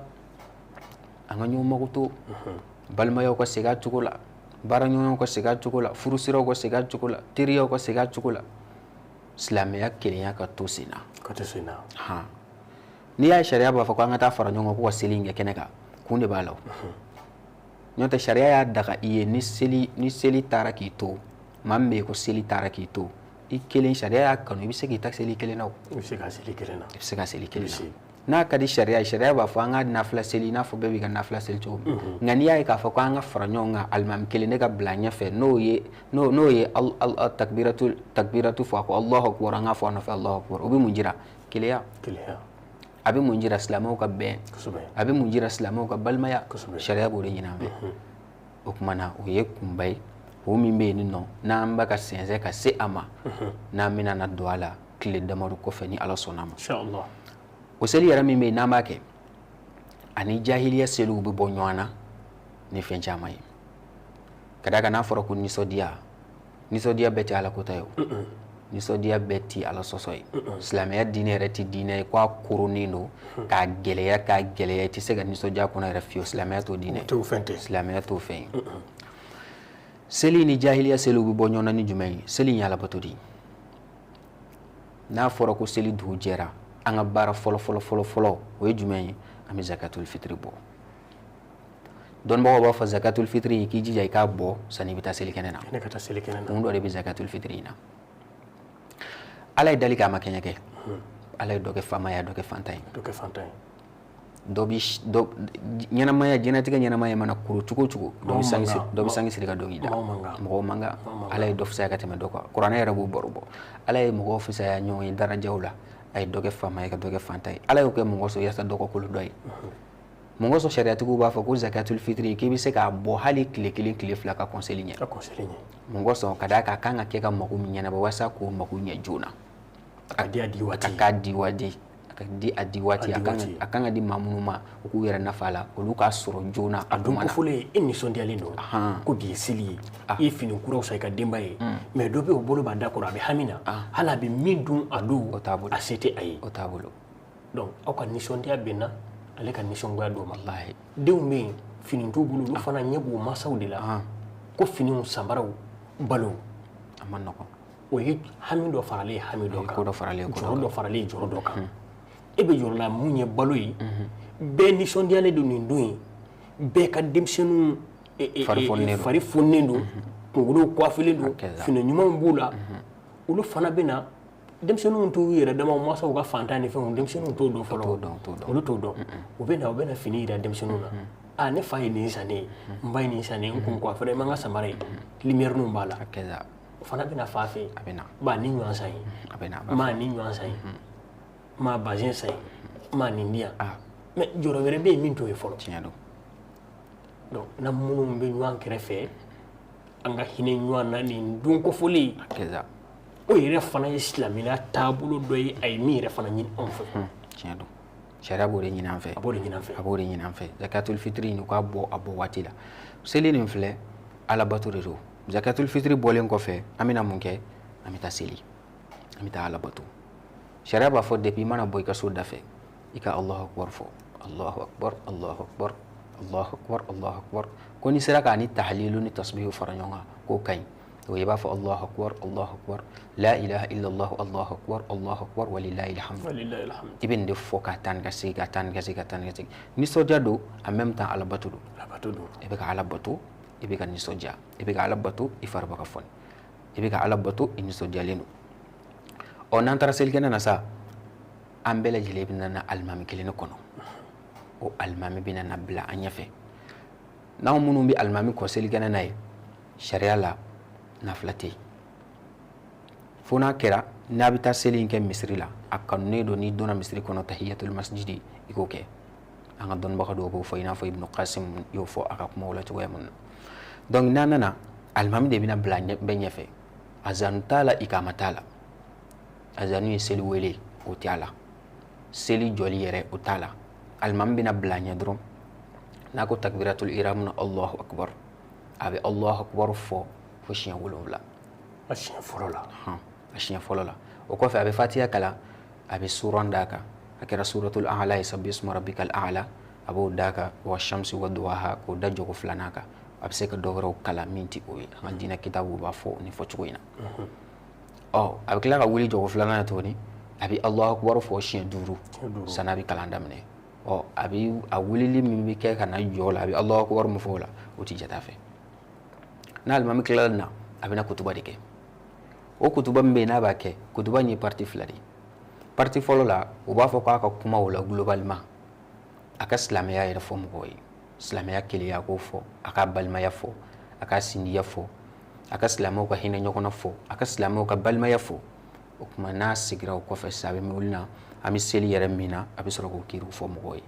an ka ɲɔgɔn mago to, balimayaw ka segin a cogo la, baaraɲɔgɔnyaw ka segin a cogo la, furusiraw ka segin a cogo la, teriyaw ka segin a cogo la, silamɛya kelenya ka to sen na. Ka to sen na. Han, n'i y'a ye sariya b'a fɔ ko an ka taa fara ɲɔgɔn kan ko ka seli in kɛ kɛnɛ kan, kun de b'a la. O n'o tɛ, sariya y'a daga i ye ni seli taara k'i to Maa min bɛ yen ko seli taara k'i to i kelen, sariya y'a kanu, i bɛ se k'i ta seli kelen na o. I bɛ se ka seli kelen na. I bɛ se ka seli kelen na. N'a ka di sariya ye, sariya b'a fɔ an ka nafila seli i n'a fɔ bɛɛ b'i ka nafila seli cogo min. Nka n'i y'a ye k'a fɔ ko an ka fara ɲɔgɔn kan alimami kelen ne ka bila ɲɛfɛ, n'o ye takbiratu fɔ a ko Allahu akbar, an k'a fɔ a nɔfɛ Allahu akbar, o bɛ mun jira? Keleya. A bɛ mun jira? Silamɛw ka bɛn. A bɛ mun jira? Silamɛw ka balimaya. Sariya b'o de ɲini an fɛ. O tuma na o ye kunba ye, o min bɛ yen nɔ n'an bɛ ka sɛnsɛn ka se a ma, n'an bɛna na don a la tile damadɔ kɔfɛ ni Ala sɔnna a ma. Inshallah. O seli yɛrɛ min bɛ yen n'an b'a kɛ, ani jahiliya seliw bɛ bɔ ɲɔgɔn na ni fɛn caman ye. Ka d'a kan n'a fɔra ko nisɔndiya, nisɔndiya bɛɛ tɛ Ala ko ta ye o. Nisɔndiya bɛɛ ti Ala sɔsɔ ye. Silamɛya diinɛ yɛrɛ ti diinɛ ye k'a koronnen don k'a gɛlɛya i tɛ se ka nisɔndiya kɔnɔ yɛrɛ fiyewu. Silamɛya t'o diinɛ ye. Silamɛya t'o fɛn ye. Seli ni jahiliya seliw bɛ bɔ ɲɔgɔn na ni jumɛn ye? Seli in ye alabato de ye. N'a fɔra ko seli dugu jɛra, an ka baara fɔlɔ fɔlɔ fɔlɔ fɔlɔ o ye jumɛn ye? An bɛ zakatul fitiri bɔ. Dɔnnibagaw b'a fɔ zakatul fitiri k'i jija i k'a bɔ sanni i bɛ taa selikɛnɛ na. Kun dɔ de bɛ zakatul fitiri in na. Ala ye dali kɛ a ma kɛɲɛ kɛ. Ala ye dɔ kɛ faama ye, a dɔ kɛ fantan ye. Dɔ bi ɲɛnamaya, diɲɛlatigɛ ɲɛnamaya mana kuru cogo o cogo, dɔ bɛ sange siri ka dɔnkili da. Mɔgɔw man kan. Ala ye dɔ fisaya ka tɛmɛ dɔ kan. Kuranɛ yɛrɛ b'o baro bɔ. Ala ye mɔgɔw fisaya ɲɔgɔn ye darajaw la. A ye dɔ kɛ faama ye ka dɔ kɛ fantan ye. Ala y'o kɛ mɔgɔ sɔrɔ yaasa dɔ ka kolo dɔ ye. Mɔgɔ sɔrɔ sariyatigiw b'a fɔ ko zakatul fitiri k'i bɛ se k'a bɔ hali tile kelen tile fila ka kɔn seli ɲɛ. Mɔgɔ sɔn ka d'a kan a kan ka kɛ ka mako min ɲɛnabɔ walasa k'o mako ɲɛ joona. A ka di a di waati. A ka di waati. A ka di a di waati. A kan ka di maa minnu ma u k'u yɛrɛ nafa a la, olu k'a sɔrɔ joona. A don kofɔlen e nisɔndiyalen don ko bi ye seli ye, i ye fini kuraw san i ka denba ye, mais dɔ bɛ o bolo b'a da kɔrɔ, a bɛ hami na, hali a bɛ min dun a don, a se tɛ a ye. O t'a bolo. Donc aw ka nisɔndiya bɛnna ale ka nisɔngoya dɔ ma. Denw bɛ yen fini t'u bolo, olu fana ɲɛ b'u mansaw de la ko finiw, sanbaraw, balo. A ma nɔgɔn. O ye hami dɔ faralen hami dɔ kan, jɔrɔ dɔ faralen jɔrɔ dɔ kan. E bɛ jɔrɔ la mun ye balo ye, bɛɛ nisɔndiyalen don nin don ye, bɛɛ ka denmisɛnninw fari foninen don, kunkolow coiffelen don, fini ɲumanw b'u la. Olu fana bɛ na, denmisɛnninw t'u yɛrɛ dama mansaw ka fantan ni fɛnw, denmisɛnninw t'o dɔn fɔlɔ, olu t'o dɔn. U bɛ na fini yira denmisɛnninw na. Ah, ne fa ye nin san ne ye, n ba ye nin san ne ye, n kun coiffé, n ma n ka samara ye, lumière ninnu b'a la. O fana bɛna fa fɛ yen, ba ni ɲɔgɔn san ye, ma ni ɲɔgɔn san ye, ma bazin san ye, ma nin di yan. Mais jɔrɔ wɛrɛ bɛ yen min t'o ye fɔlɔ. Tiɲɛ don. Donc n'an minnu bɛ ɲɔgɔn kɛrɛfɛ, an ka hinɛ ɲɔgɔn na nin don kofɔlen. O yɛrɛ fana ye silamɛya taabolo dɔ ye, a ye min yɛrɛ fana ɲini anw fɛ. Tiɲɛ don. Sariya b'o de ɲini an fɛ. A b'o de ɲini an fɛ. A b'o de ɲini an fɛ. Zakatul fitiri in u k'a bɔ a bɔ waati la. Seli nin filɛ, alabato de don. Zakatul fitiri bɔlen kɔfɛ, an bɛna mun kɛ? An bɛ taa seli. An bɛ taa alabato. Sariya b'a fɔ depuis i mana bɔ i ka so da fɛ, i ka Allahu akbar fɔ. Allahu akbar, Allahu akbar, Allahu akbar, Allahu akbar. Ko n'i sera k'a ni tahlilu ni tasbihu fara ɲɔgɔn kan, k'o ka ɲi. O i b'a fɔ Allahu akbar, Allahu akbar, la ilaha illallah, Allahu akbar, Allahu akbar, walillahil hamd. I bɛ nin de fɔ ka taa ni ka segin, ka taa ni ka segin, ka taa ni ka segin. Nisɔndiya don, en même temps alabato don. I bɛ ka Ala bato, i bɛ ka nisɔndiya. I bɛ ka Ala bato, i fari bɛ ka fɔni. I bɛ ka Ala bato, i nisɔndiyalen don. Ɔ n'an taara selikɛnɛ na sa, an bɛɛ lajɛlen bɛna na alimami kelen de kɔnɔ. O alimami bɛna na bila an ɲɛfɛ. N'anw minnu bɛ alimami kɔ selikɛnɛ na ye, sariya la nafila tɛ yen. Fo n'a kɛra n'a bɛ taa seli in kɛ misiri la, a kanunen don n'i donna misiri kɔnɔ tahiyatul masjidi i k'o kɛ. An ka dɔnnibaga dɔw b'o fɔ, i n'a fɔ Ibn Qasim y'o fɔ a ka kumaw la cogoya min na. Donc n'an nana, alimami de bɛna bila bɛɛ ɲɛfɛ. Azanu t'a la, ikama t'a la. Azanu ye seli wele, o t'a la. Seli jɔli yɛrɛ, o t'a la. Alimami bɛna bila ɲɛ dɔrɔn. N'a ko takbiratul ihram na Allahu akbar, a bɛ Allahu akbar fɔ fo siɲɛ 7. A siɲɛ fɔlɔ la. A siɲɛ fɔlɔ la. O kɔfɛ a bɛ fatiya kalan, a bɛ suran d'a kan. A kɛra suratul a'la ye, sabbisma rabbikal a'la, a b'o d'a kan, wa shamsi wa duhaha, k'o da jogo filanan kan. A bɛ se ka dɔ wɛrɛw kalan min tɛ o ye. An ka diinɛ kitabuw b'a fɔ nin fɔcogo in na. Ɔ a bɛ tila ka wuli jogo filanan na tuguni, a bɛ Allahu akbar fɔ siɲɛ 5 sanni a bɛ kalan daminɛ. Ɔ a bɛ a wulili min bɛ kɛ ka na jɔ la, a bɛ Allahu akbar min fɔ o la, o tɛ jate a fɛ. N'alimami tilala na, A bɛna kutuba de kɛ. O kutuba min bɛ yen n'a b'a kɛ, kutuba in ye partie fila de ye. Partie fɔlɔ la, u b'a fɔ k'a ka kuma o la globalement, a ka silamɛya yɛrɛ fɔ mɔgɔw ye, silamɛya kelenya k'o fɔ, a ka balimaya fɔ, a ka sinjiya fɔ, a ka silamɛw ka hinɛ ɲɔgɔn na fɔ, a ka silamɛw ka balimaya fɔ. O tuma n'a sigira o kɔfɛ sisan, a bɛ wuli na, an bɛ seli yɛrɛ min na, a bɛ sɔrɔ k'o kiiriw fɔ mɔgɔw ye.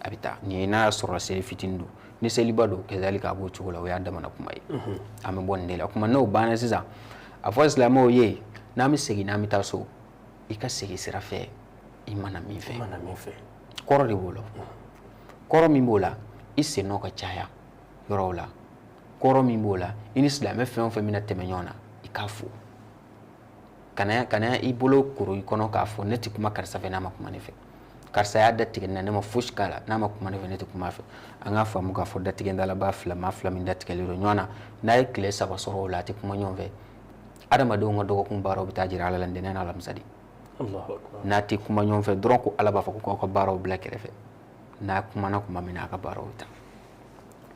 A bɛ taa nin ye, n'a y'a sɔrɔ seli fitinin don, ni seliba don, kazalika a b'o cogo la. O y'a damana kuma ye. An bɛ bɔ nin de la. O tuma n'o banna sisan, a fɔ silamɛw ye, n'an bɛ segin, n'an bɛ taa so, i ka segin sira fɛ i mana min fɛ. Kɔrɔ de b'o la. Kɔrɔ min b'o la, i sen nɔ ka caya yɔrɔw la. Kɔrɔ min b'o la, i ni silamɛ fɛn o fɛn bɛna tɛmɛ ɲɔgɔn na, i k'a fo. Kana i bolo koro i kɔnɔ k'a fɔ ne tɛ kuma karisa fɛ n'a ma kuma ne fɛ, karisa y'a datigɛ na, ne ma fosi k'a la, n'a ma kuma ne fɛ, ne tɛ kuma a fɛ. An k'a faamu k'a fɔ datigɛdalaba fila, maa fila min datigɛlen don ɲɔgɔn na, n'a ye tile 3 sɔrɔ o la, a tɛ kuma ɲɔgɔn fɛ. Adamadenw ka dɔgɔkun baaraw bɛ taa jira Ala la ntɛnɛn ni alamisa de. N'a tɛ kuma ɲɔgɔn fɛ dɔrɔn, ko Ala b'a fɔ ko k'aw ka baaraw bila kɛrɛfɛ. N'a kumana tuma min na, a ka baaraw bɛ taa.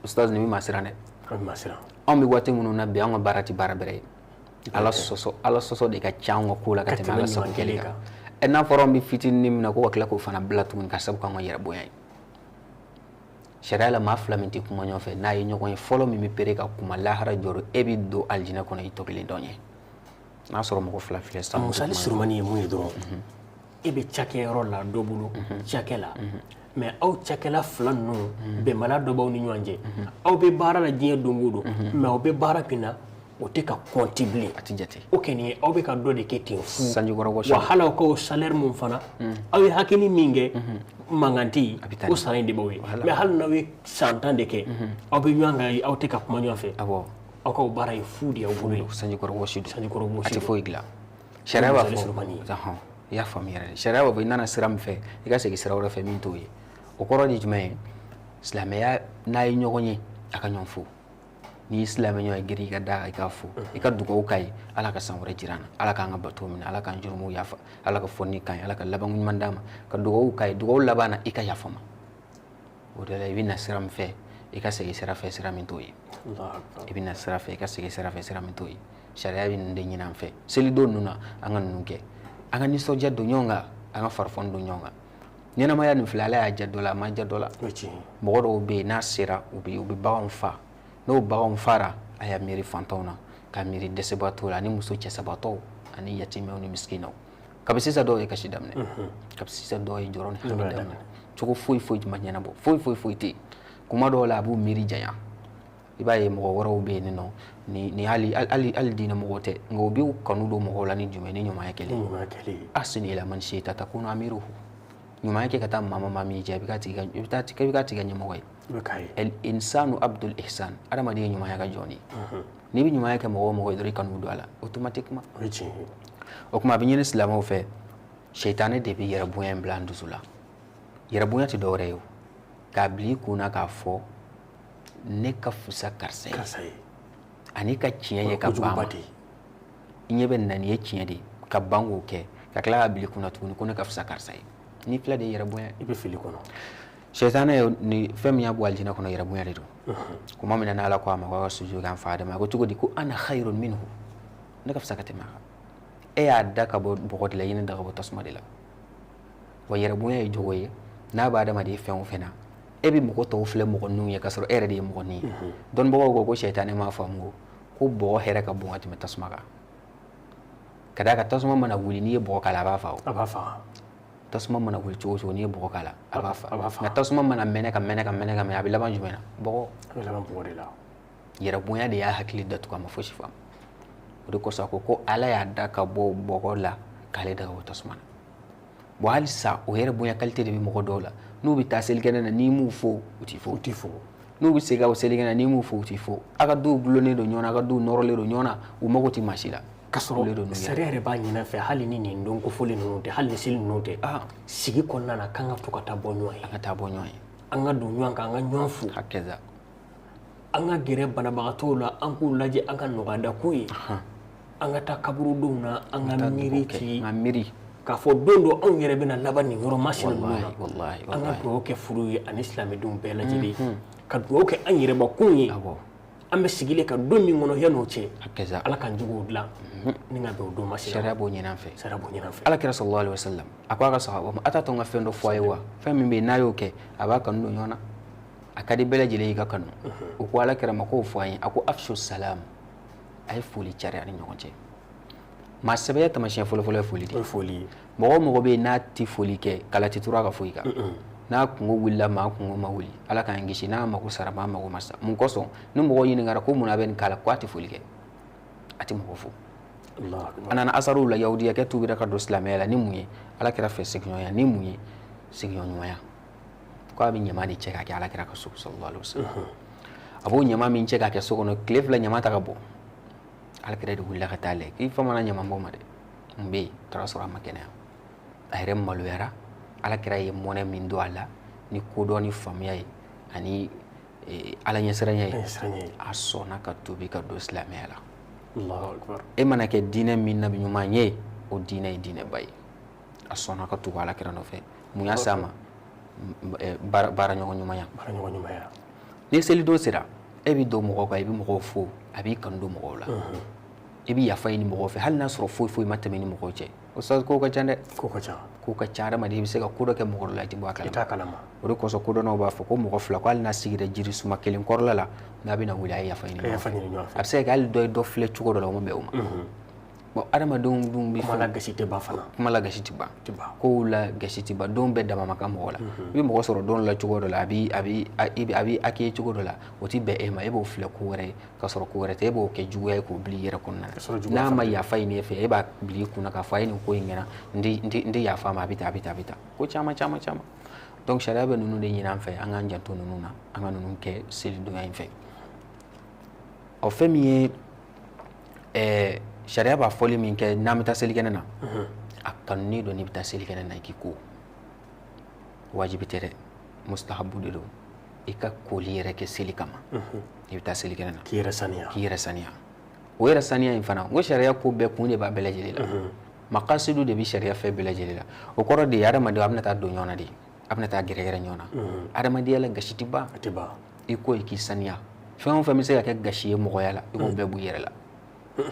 Ustaz, nin bɛ maa siran dɛ. Anw bɛ waati minnu na bi, anw ka baara tɛ baara bɛrɛ ye. Ala sɔsɔ, Ala sɔsɔ de ka ca anw ka ko la ka tɛmɛ Ala sago kɛli kan. Ɛ, n'a fɔra anw bɛ fitinin min na, ko ka tila k'o fana bila tuguni ka sabu k'anw ka yɛrɛ bonya ye. Sariya la, maa fila min tɛ kuma ɲɔgɔn fɛ, n'a ye ɲɔgɔn ye fɔlɔ, min bɛ pere ka kuma, lahara jɔrɔ, e bɛ don alijinɛ kɔnɔ i tɔ kelen dɔn ye. N'a sɔrɔ mɔgɔ fila filɛ sisan. Misali surumani ye mun ye dɔrɔn, e bɛ cakɛyɔrɔ la, dɔ bolo cakɛ la, mais aw cakɛla fila ninnu, bɛnbaliya dɔ b'aw ni ɲɔgɔn cɛ. Aw bɛ baara la diɲɛ don o don, mais aw bɛ baara min na, o tɛ ka compter bilen. A tɛ jate. O kɔni, aw bɛ ka dɔ de kɛ ten fu. Sanjikɔrɔ wɔsi. Wa hali aw ka salaire mun fana, aw ye hakɛni min kɛ, mankan tɛ yen, o sara in de b'aw ye. Mais hali n'aw ye san 10 de kɛ, aw bɛ ɲɔgɔn kan, aw tɛ ka kuma ɲɔgɔn fɛ, aw ka baara ye fu de y'aw bolo ye. Sanjikɔrɔ wɔsi don. Sanjikɔrɔ wɔsi. A tɛ foyi dilan. Sariya b'a fɔ, i y'a faamu yɛrɛ de, sariya b'a fɔ i nana sira min fɛ, i ka segin sira wɛrɛ fɛ min t'o ye. O kɔrɔ de jumɛn ye? Silamɛya, n'a ye ɲɔgɔn ye, a ka ɲɔgɔn fo. N'i ye silamɛ ɲɔgɔn ye, girin i ka da i k'a fo, i ka dugawu k'a ye: Ala ka san wɛrɛ jira an na, Ala k'an ka bato minɛ, Ala k'an jurumuw yafa, Ala ka fɔni k'an ye, Ala ka labanko ɲuman d'an ma. Ka dugawu k'a ye, dugawu laban na, i ka yafa ma. O de la, i bɛ na sira min fɛ, i ka segin sira fɛ sira min t'o ye. I bɛ na sira fɛ, i ka segin sira fɛ sira min t'o ye. Sariya bɛ ninnu de ɲini an fɛ selidon ninnu na. An ka ninnu kɛ, an ka nisɔndiya don ɲɔgɔn kan, an ka farifoni don ɲɔgɔn kan. Ɲɛnamaya nin filɛ, Ala y'a diya dɔ la, a ma diya dɔ la. Mɔgɔ dɔw bɛ yen, n'a sera, u bɛ baganw fa. N'o baganw fara, a y'a miiri fantanw na, k'a miiri dɛsɛbaatɔw la, ani muso cɛsabatɔw, ani yatimɛw ni misikinaw. Kabi sisan, dɔw ye kasi daminɛ. Kabi sisan, dɔw ye jɔrɔ ni hami daminɛ. Cogo foyi foyi ma ɲɛnabɔ, foyi foyi foyi tɛ yen. Kuma dɔw la, a b'u miiri janya. I b'a ye, mɔgɔ wɛrɛw bɛ yen nɔ, ni hali hali hali diinɛ mɔgɔ tɛ, nka u b'u kanu don mɔgɔw la ni jumɛn? Ni ɲumanya kɛlen. Ahsin ila man shi'ta takunu amiruhu. Ɲumanya kɛ ka taa maa ma, maa min jɛ, i bɛ k'a tigi ka, i bɛ taa, i bɛ k'a tigi ka ɲɛmɔgɔ ye. Al insanu abdul ihsan. Adamaden ye ɲumanya ka jɔn de ye. N'i bɛ ɲumanya kɛ mɔgɔ o mɔgɔ ye dɔrɔn, i kanu don a la automatiquement. O tuma, a bɛ ɲini silamɛw fɛ. Sɛtanɛ de bɛ yɛrɛ bonya in bila an dusu la. Yɛrɛ bonya tɛ dɔwɛrɛ ye o, k'a bila i kun na k'a fɔ ne ka fusa karisa ye, ani ka tiɲɛ ye ka ban ma. I ɲɛ bɛ nin na, nin ye tiɲɛ de ye, ka ban k'o kɛ, ka tila k'a bila i kunna tuguni ko ne ka fisa karisa ye. N'i filɛ de ye yɛrɛ bonya. I bɛ fili kɔnɔ. Sɛtanɛ ye ni fɛn min y'a bɔ alijinɛ kɔnɔ, yɛrɛ bonya de don. Kuma min na n'Ala ko a ma k'a ka sujudu kɛ an fa Adama, a ko cogo di? Ko ana khayrun minhu, ne ka fisa ka tɛmɛ a kan. E y'a da ka bɔ bɔgɔ de la, i ye ne da ka bɔ tasuma de la. Wa yɛrɛ bonya ye jogo ye, n'a bɛ adamaden fɛn o fɛn na, e bɛ mɔgɔ tɔw filɛ mɔgɔ ninnu ye, k'a sɔrɔ e yɛrɛ de ye mɔgɔ nin ye. Dɔnnibagaw ko sɛtanɛ m'a faamu ko bɔgɔ hɛrɛ ka bon ka tɛmɛ tasuma kan, ka d'a kan tasuma mana wuli, n'i ye bɔgɔ k'a la, a b'a faga. A b'a faga. Tasuma mana wuli cogo o cogo, n'i ye bɔgɔ k'a la, a b'a faga. Nka tasuma mana mɛnɛ ka mɛnɛ ka mɛnɛ ka mɛnɛ, a bɛ laban jumɛn na? Bɔgɔ. A bɛ laban bɔgɔ de la. Yɛrɛ bonya de y'a hakili datugu, a ma fosi faamu. O de kosɔn a ko Ala y'a da ka bɔ bɔgɔ la, k'ale da ka bɔ tasuma na. Bon, halisa o yɛrɛ bonya qualité de bɛ mɔgɔ dɔw la. N'u bɛ taa selikɛnɛ na, n'i m'u fo, u t'i fo. U t'i fo. N'u bɛ segin ka selikɛnɛ na, n'i m'u fo, u t'i fo. A ka duw gulonnen don ɲɔgɔn na, a ka duw nɔrɔlen don ɲɔgɔn na, u mago tɛ maa si la. K'a sɔrɔ sariya yɛrɛ b'a ɲini fɛ, hali ni nin don kofɔlen ninnu tɛ, hali ni seli ninnu tɛ, sigi kɔnɔna na, k'an ka to ka taa bɔ ɲɔgɔn ye. An ka taa bɔ ɲɔgɔn ye. An ka don ɲɔgɔn kan, an ka ɲɔgɔn fo. Hakɛza. An ka gɛrɛ banabagatɔw la, an k'u lajɛ, an ka nɔgɔya k'u ye. An ka taa kaburudenw na, an ka miiri ci. An ka miiri. K'a fɔ don dɔ anw yɛrɛ bɛna laban nin yɔrɔ masina ninnu na. Wallahi. An ka dugawu kɛ furu ye ani silamɛdenw bɛɛ lajɛlen, ka dugawu kɛ an yɛrɛbakun ye. An bɛ sigilen ka don min kɔnɔ yan'o cɛ, Ala k'an juguw dilan ni ka bɛn o don ma. Sariya b'o ɲini an fɛ. Sariya b'o ɲini an fɛ. Ala kira sallallahu alaihi wasallam a ko a ka sahaba ma, a t'a to n ka fɛn dɔ fɔ a ye wa? Fɛn min bɛ yen n'a y'o kɛ, a b'a kanu don ɲɔgɔn na, a ka di bɛɛ lajɛlen y'i ka kanu. O ko Ala kira ma k'o fɔ an ye. A ko afshu salam, a ye foli cari a ni ɲɔgɔn cɛ. Maa sɛbɛya taamasiyɛn fɔlɔfɔlɔ ye foli de ye. Foli ye. Mɔgɔ o mɔgɔ bɛ yen n'a tɛ foli kɛ, kala tɛ turu a ka foyi kan. N'a kungo wulila, maa kungo ma wuli, Ala k'an kisi, n'a mako sara, maa mako ma sa. Mun kosɔn? Ni mɔgɔ ɲininkara ko mun a bɛ nin k'a la, ko a tɛ foli kɛ, a tɛ mɔgɔ fo. A nana asaruw la, yahudiyakɛ tubira ka don silamɛya la ni mun ye? Ala kira fɛ sigiɲɔgɔnya ni mun ye? Sigiɲɔgɔnɲumanya. Ko a bɛ ɲama de cɛ k'a kɛ Ala kira ka so sallallahu alaihi wasallam. A b'o ɲama min cɛ k'a kɛ so kɔnɔ, tile 2 ɲama ta ka bɔ. Ala kira de wulila ka taa lajɛ, k'i famana ɲama bɔ ma dɛ, mun bɛ yen? Taara sɔrɔ a ma kɛnɛya, a yɛrɛ maloyara. Ala kira ye mɔnɛ min don a la ni kodɔn ni faamuya ye ani Ala ɲɛsiranya ye, a sɔnna ka tuubi ka don silamɛya la. E mana kɛ diinɛ min nabi ɲuman ye, o diinɛ ye diinɛba ye. A sɔnna ka tugu Ala kira nɔfɛ. Mun y'a s'a ma? Baara ɲɔgɔn ɲumanya. Ni selidon sera, e bɛ don mɔgɔw kan, i bɛ mɔgɔw fo, a b'i kanu don mɔgɔw la, i bɛ yafa ɲini mɔgɔw fɛ, hali n'a sɔrɔ foyi foyi ma tɛmɛ ni mɔgɔw cɛ. O sa ko ka ca dɛ. Ko ka ca. Ko ka ca. Adamaden i bɛ se ka ko dɔ kɛ mɔgɔ dɔ la, i tɛ bɔ a kalama. I t'a kalama. O de kosɔn kodɔnnaw b'a fɔ ko mɔgɔ fila, ko hali n'a sigira jiri suma kelen kɔrɔla la, n'a bɛna wuli, a ye yafa ɲini ɲɔgɔn fɛ. A bɛ se ka kɛ hali dɔ ye dɔ filɛ cogo dɔ la, o ma bɛn o ma. Bon, adamadenw dun bɛ kuma la gasi tɛ ban fana. Kuma la gasi tɛ ban. Kow la gasi tɛ ban. Don bɛɛ dama ma kan mɔgɔ la. I bɛ mɔgɔ sɔrɔ don la cogo dɔ la, a b'i accueillir cogo dɔ la, o tɛ bɛn e ma, e b'o filɛ ko wɛrɛ ye, k'a sɔrɔ ko wɛrɛ tɛ, e b'o kɛ juguya ye k'o bila i yɛrɛ kɔnɔna na. N'a ma yafa ɲini e fɛ, e b'a bila i kunna k'a fɔ a ye nin ko in kɛra, n tɛ yafa a ma, a bɛ tan, a bɛ tan, a bɛ tan. Ko caman caman caman. Donc sariya bɛ ninnu de ɲini an fɛ, an k'an janto ninnu na, an ka ninnu kɛ selidonya in fɛ. Ɔ, fɛn min ye sariya b'a fɔli min kɛ n'an bɛ taa selikɛnɛ na, a kanunen don n'i bɛ taa selikɛnɛ na i k'i ko. Wajibi tɛ dɛ, mustahabu de don. I ka koli yɛrɛ kɛ seli kama. I bɛ taa selikɛnɛ na. K'i yɛrɛ saniya. K'i yɛrɛ saniya. O yɛrɛ saniya in fana, n ko sariya ko bɛɛ kun de b'a bɛɛ lajɛlen la. Makasidu de bɛ sariya fɛn bɛɛ lajɛlen la. O kɔrɔ de ye adamaden a bɛna taa don ɲɔgɔn na de, a bɛna taa gɛrɛgɛrɛ ɲɔgɔn na. Adamadenya la gasi tɛ ban. A tɛ ban. I ko i k'i saniya. Fɛn o fɛn bɛ se ka kɛ gasi ye mɔgɔya la, i k'o bɛɛ bɔ i yɛrɛ la.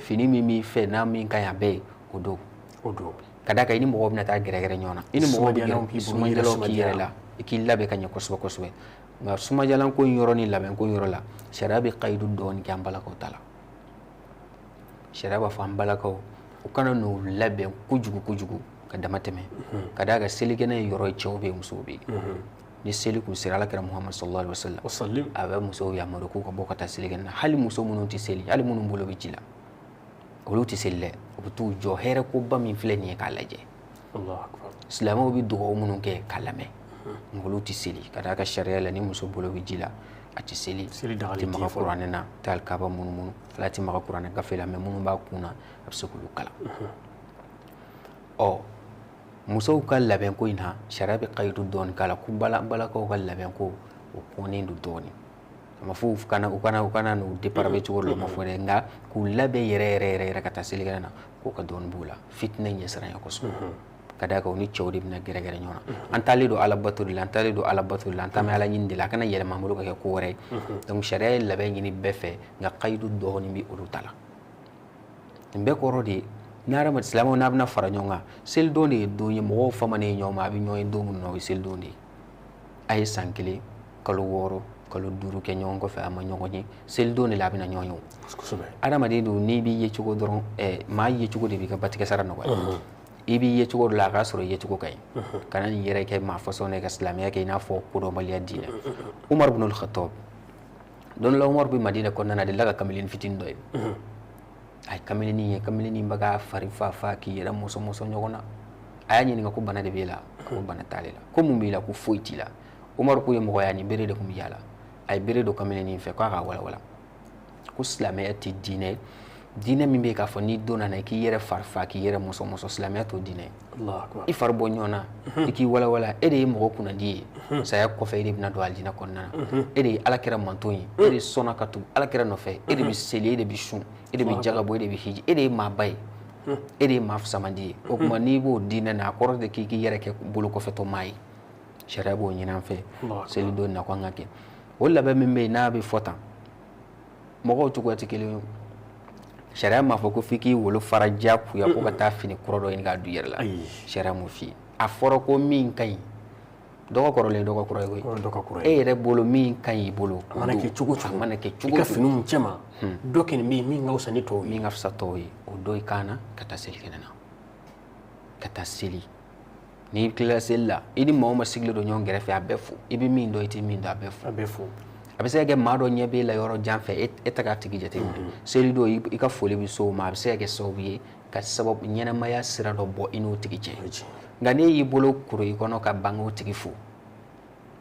Fini min b'i fɛ n'a min ka ɲi a bɛɛ ye, o don. O don. Ka d'a kan i ni mɔgɔw bɛna taa gɛrɛgɛrɛ ɲɔgɔn na. I ni mɔgɔw bɛ gɛrɛ, sumajalanw k'i yɛrɛ la, i k'i labɛn ka ɲɛ kosɛbɛ kosɛbɛ. Nka sumajalan ko in yɔrɔ ni labɛn ko in yɔrɔ la, sariya bɛ kayidu dɔɔni kɛ an balakaw ta la. Sariya b'a fɔ an balakaw u kana n'u labɛn kojugu kojugu ka dama tɛmɛ. Ka d'a kan selikɛnɛ ye yɔrɔ ye, cɛw bɛ yen, musow bɛ yen. Ni seli kun sera, Ala kira Muhamadu sallallahu alaihi wasallam a bɛ musow yamaru k'u ka bɔ ka taa selikɛnɛ na. Hali muso minnu tɛ seli, hali minnu bolo bɛ ji la, olu tɛ seli dɛ, u bɛ t'u jɔ hɛrɛ koba min filɛ nin ye k'a lajɛ. Silamɛw bɛ dugawu minnu kɛ k'a lamɛn, nka olu tɛ seli. Ka d'a ka sariya la, ni muso bolo bɛ ji la, a tɛ seli, a tɛ maga kuranɛ na, a tɛ alikaba munumunu, ala tɛ maga kuranɛ gafe la, mɛ minnu b'a kun na, a bɛ se k'olu kalan. Ɔ, musow ka labɛnko in na, sariya bɛ kayidu dɔɔni k'a la, ko balakaw ka labɛnko o kɔnnen don dɔɔni. A ma fɔ u kana n'u dépravé cogo dɔ la, o ma fɔ dɛ, nka k'u labɛn yɛrɛ yɛrɛ yɛrɛ yɛrɛ ka taa selikɛnɛ na, k'o ka dɔɔni b'u la. Fitinɛ ɲɛsiranya kosɛbɛ. Ka d'a kan u ni cɛw de bɛna gɛrɛgɛrɛ ɲɔgɔn na. An taalen don Ala bato de la, an taalen don Ala bato de la, an taamɛ Ala ɲini de la, a kana yɛlɛma an bolo ka kɛ ko wɛrɛ ye. Donc sariya ye labɛn ɲini bɛɛ fɛ, nka kayidu dɔɔni bɛ olu ta la. Nin bɛɛ kɔrɔ de ye, ni hadamaden silamɛw n'a bɛna fara ɲɔgɔn kan, selidon de ye don ye, mɔgɔw famanen ɲɔgɔn ma, a bɛ ɲɔgɔn ye don minnu na, o ye selidon de ye. A ye san 1, kalo 6, kalo 5 kɛ ɲɔgɔn kɔfɛ, a ma ɲɔgɔn ye, selidon de la a bɛna ɲɔgɔn ye o. Adamaden dun n'i b'i ye cogo dɔrɔn, maa ye cogo de b'i ka batigɛ sara nɔgɔya. I b'i ye cogo dɔ la, a k'a sɔrɔ i ye cogo ka ɲi. Kana nin yɛrɛ kɛ maa fasɔn ye ka silamɛya kɛ i n'a fɔ kodɔnbaliya diinɛ. Umar ibn al-Khattab, don dɔ la Umar bɛ Madina kɔnɔna na, a delila ka kamalen fitinin dɔ ye. A ye kamalenin ye, kamalenin bɛ k'a fari fa fa k'i yɛrɛ mɔsɔn mɔsɔn ɲɔgɔn na. A y'a ɲininka ko bana de b'e la, a ko bana t'ale la. Ko mun b'i la? Ko foyi t'i la. Umar k'u ye mɔgɔ ye, ani bere de tun bɛ yaala. A ye bere don kamalenin fɛ k'a k'a walawala. Ko silamɛya tɛ diinɛ ye, diinɛ min bɛ yen k'a fɔ n'i donna na k'i yɛrɛ fari fa k'i yɛrɛ mɔsɔn mɔsɔn, silamɛya t'o diinɛ ye. I fari bɔ ɲɔgɔn na, i k'i walawala, e de ye mɔgɔ kunnadi ye, saya kɔfɛ e de bɛna don alijinɛ kɔnɔna na, e de ye Ala kira manton ye, e de sɔnna ka tugu Ala kira nɔfɛ, e de bɛ seli, e de bɛ sun, e de bɛ jaga bɔ, e de bɛ hiji, e de ye maaba ye, e de ye maa fisamandi ye. O tuma n'i b'o diinɛ na, a kɔrɔ de k'i k'i yɛrɛ kɛ bolo kɔfɛtɔ maa ye. Sariya b'o ɲini an fɛ selidon na ko an ka kɛ. O labɛn min bɛ yen n'a bɛ fɔ tan, Mɔgɔw cogoya tɛ kelen ye. Sariya m'a fɔ ko f'i k'i wolo fara diyagoya ko ka taa fini kura dɔ ɲini k'a don i yɛrɛ la. Sariya m'o f'i ye. A fɔra ko min ka ɲi, dɔgɔ kɔrɔlen dɔgɔ kura ye koyi. E yɛrɛ bolo min ka ɲi i bolo, a mana kɛ cogo cogo, a mana kɛ cogo i ka finiw cɛma, dɔ kɔni bɛ yen min ka fisa ni tɔw ye, min ka fisa tɔw ye, o don i kan na ka taa selikɛnɛ na, ka taa seli. N'i tilala seli la, i ni maa o maa sigilen don ɲɔgɔn kɛrɛfɛ, a bɛɛ fo. I bɛ min dɔn, i tɛ min dɔn, a bɛɛ fo. A bɛɛ fo. A bɛ se ka kɛ maa dɔ ɲɛ b'e la yɔrɔ jan fɛ, e tɛ k'a tigi jateminɛ. Seli don, i ka foli bɛ s'o ma, a bɛ se ka kɛ sababu ye ka sababu ɲɛnamaya sira dɔ bɔ i n'o tigi cɛ. Nka n'e y'i bolo kuru i kɔnɔ ka ban k'o tigi fo,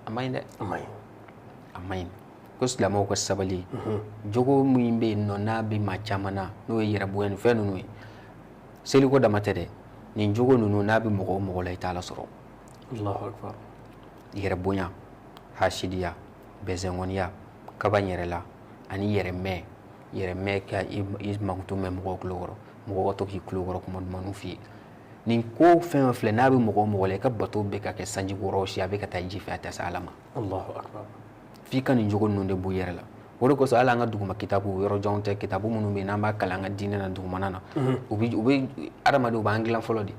a man ɲi dɛ. A man ɲi. A man ɲi. Ko silamɛw ka sabali. Jogo min bɛ yen nɔ n'a bɛ maa caman na, n'o ye yɛrɛbonya ni fɛn ninnu ye, seliko dama tɛ dɛ. Nin jogo ninnu n'a bɛ mɔgɔ o mɔgɔ la, i t'a lasɔrɔ. Allahu akbar. Yɛrɛbonya, hasidiya, bɛzɛngɔniya, kaba yɛrɛ la, ani yɛrɛmɛ, yɛrɛmɛ ka i mankutu mɛn mɔgɔw tulo kɔrɔ, mɔgɔw ka to k'i tulo kɔrɔ kuma dumanw f'i ye. Nin ko fɛn o filɛ n'a bɛ mɔgɔ o mɔgɔ la, i ka bato bɛ ka kɛ sanji kɔrɔ si, a bɛ ka taa ji fɛ, a tɛ se Ala ma. Allahu akbar. F'i ka nin jogo ninnu de bɔ i yɛrɛ la. O de kosɔn hali an ka duguma kitabu, yɔrɔ janw tɛ, kitabu minnu bɛ yen n'an b'a kalan an ka diinɛ na dugumana na, u bɛ adamadenw b'an dilan fɔlɔ de.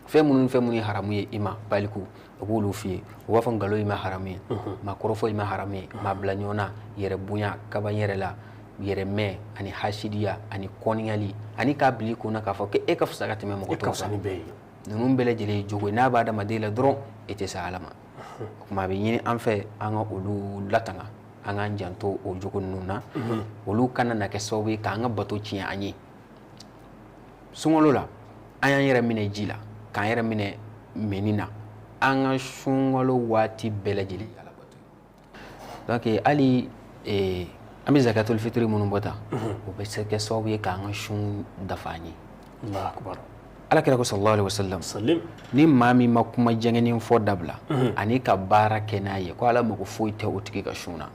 Fɛn minnu ye haramu ye i ma, baliku, u b'olu f'i ye. U b'a fɔ nkalon i ma haramu ye, maa kɔrɔfɔ i ma haramu ye, maa bila ɲɔgɔn na, yɛrɛ bonya, kaba yɛrɛ la, yɛrɛmɛ ani hasidiya ani kɔniyali, ani k'a bila i kunna k'a fɔ k'e ka fisa ka tɛmɛ mɔgɔ tɔw kan. Ninnu bɛɛ lajɛlen ye jogo ye, n'a bɛ adamaden la dɔrɔn, e tɛ se Ala ma. O tuma a bɛ ɲini an fɛ an ka olu latanga, an k'an janto o jogo ninnu na. Olu kana na kɛ sababu ye k'an ka bato tiɲɛ an ye. Sunkalo la, an y'an yɛrɛ minɛ ji la, k'an yɛrɛ minɛ mɛnni na, an ka sunkalo waati bɛɛ lajɛlen ye Ala bato ye. Donc hali an bɛ zakatul fitiri minnu bɔ tan, o bɛ se kɛ sababu ye k'an ka sun dafa an ye. Allahu akbar. Ala kira ko sallallahu alaihi wasallam, ni maa min ma kuma jɛngɛnen fɔ dabila ani ka baara kɛ n'a ye, ko Ala mago foyi tɛ o tigi ka sun na.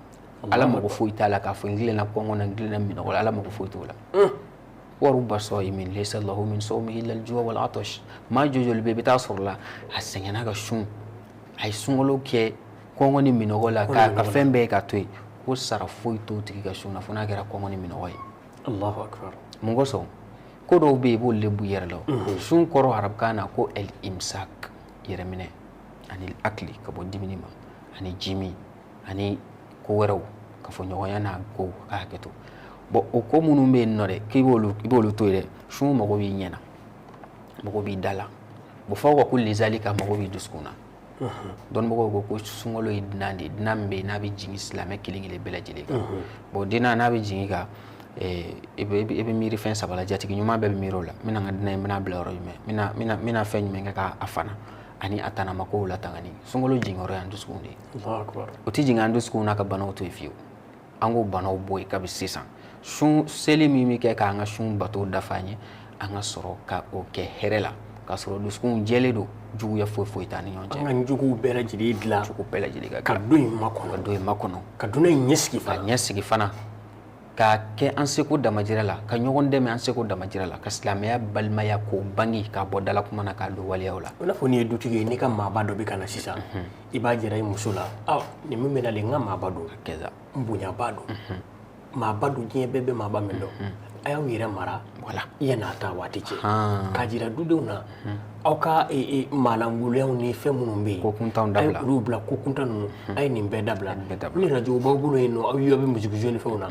Ala mago foyi t'a la k'a fɔ n tilenna kɔngɔ na, n tilenna minɔgɔ la, Ala mago foyi t'o la. Wa rubba sa'imin laysa lahu min sawmihi illa al-ju' wal 'atash. Maa joli bɛ i bɛ taa sɔrɔ la, a sɛgɛnna ka sun, a ye sunkalo kɛ kɔngɔ ni minɔgɔ la, k'a ka fɛn bɛɛ ka to yen, ko sara foyi t'o tigi ka sun na fo n'a kɛra kɔngɔ ni minɔgɔ ye. Allahu akbar. Mun kosɔn? Ko dɔw bɛ yen i b'olu de b'u yɛrɛ la. Sun kɔrɔ arabukan na ko el imsak, yɛrɛminɛ, ani akili ka bɔ dumuni ma, ani jimi, ani ko wɛrɛw, ka fɔ ɲɔgɔnya n'a ko ka hakɛ to. Bon, o ko minnu bɛ yen nɔ dɛ, k'i b'olu to yen dɛ, sun mago b'i ɲɛ na, mago b'i da la. Bon, f'aw ka ko lezali ka mago b'i dusukun na. Dɔnnibagaw ko ko sunkalo ye dunan de ye, dunan min bɛ yen n'a bɛ jigin silamɛ kelen kelen bɛɛ lajɛlen kan. Bon, dunan n'a bɛ jigin kan, i bɛ miiri fɛn saba la, jatigi ɲuman bɛɛ bɛ miiri o la. N bɛna n ka dunan in, n bɛna bila yɔrɔ jumɛn, n bɛna fɛn jumɛn kɛ k'a fana, ani a tanamakow latangani. Sunkalo jiginyɔrɔ y'an dusukun de ye. O tɛ jigin an dusukun na ka banaw to yen fiyewu. An k'o banaw bɔ yen kabi sisan. Sun seli min bɛ kɛ k'an ka sun bato dafa an ye, an ka sɔrɔ ka o kɛ hɛrɛ la, k'a sɔrɔ dusukun jɛlen don, juguya foyi foyi t'an ni ɲɔgɔn cɛ. An ka juguw bɛɛ lajɛlen dilan, jugu bɛɛ lajɛlen ka don in makɔnɔ, ka don in makɔnɔ, ka dunan in ɲɛsigi fana, ka ɲɛsigi fana, k'a kɛ an seko damajira la, ka ɲɔgɔn dɛmɛ an seko damajira la, ka silamɛya balimaya k'o bange, k'a bɔ dala kuma na, k'a don waleyaw la. I n'a fɔ n'i ye dutigi ye, n'i ka maaba dɔ bɛ ka na sisan, i b'a jira i muso la, nin min bɛ nalen, n ka maaba don, n bonyaba don, maaba don, diɲɛ bɛɛ bɛ maaba min dɔn, a y'aw yɛrɛ mara yan'a ta waati cɛ, k'a jira dudenw na, aw ka maalankolonyaw ni fɛn minnu bɛ yen, ko kuntanw dabila, a ye olu bila, ko kuntan ninnu, a ye nin bɛɛ dabila. Ni rajow b'aw bolo yen nɔ, aw y'aw bɛ musique jouer ni fɛnw na,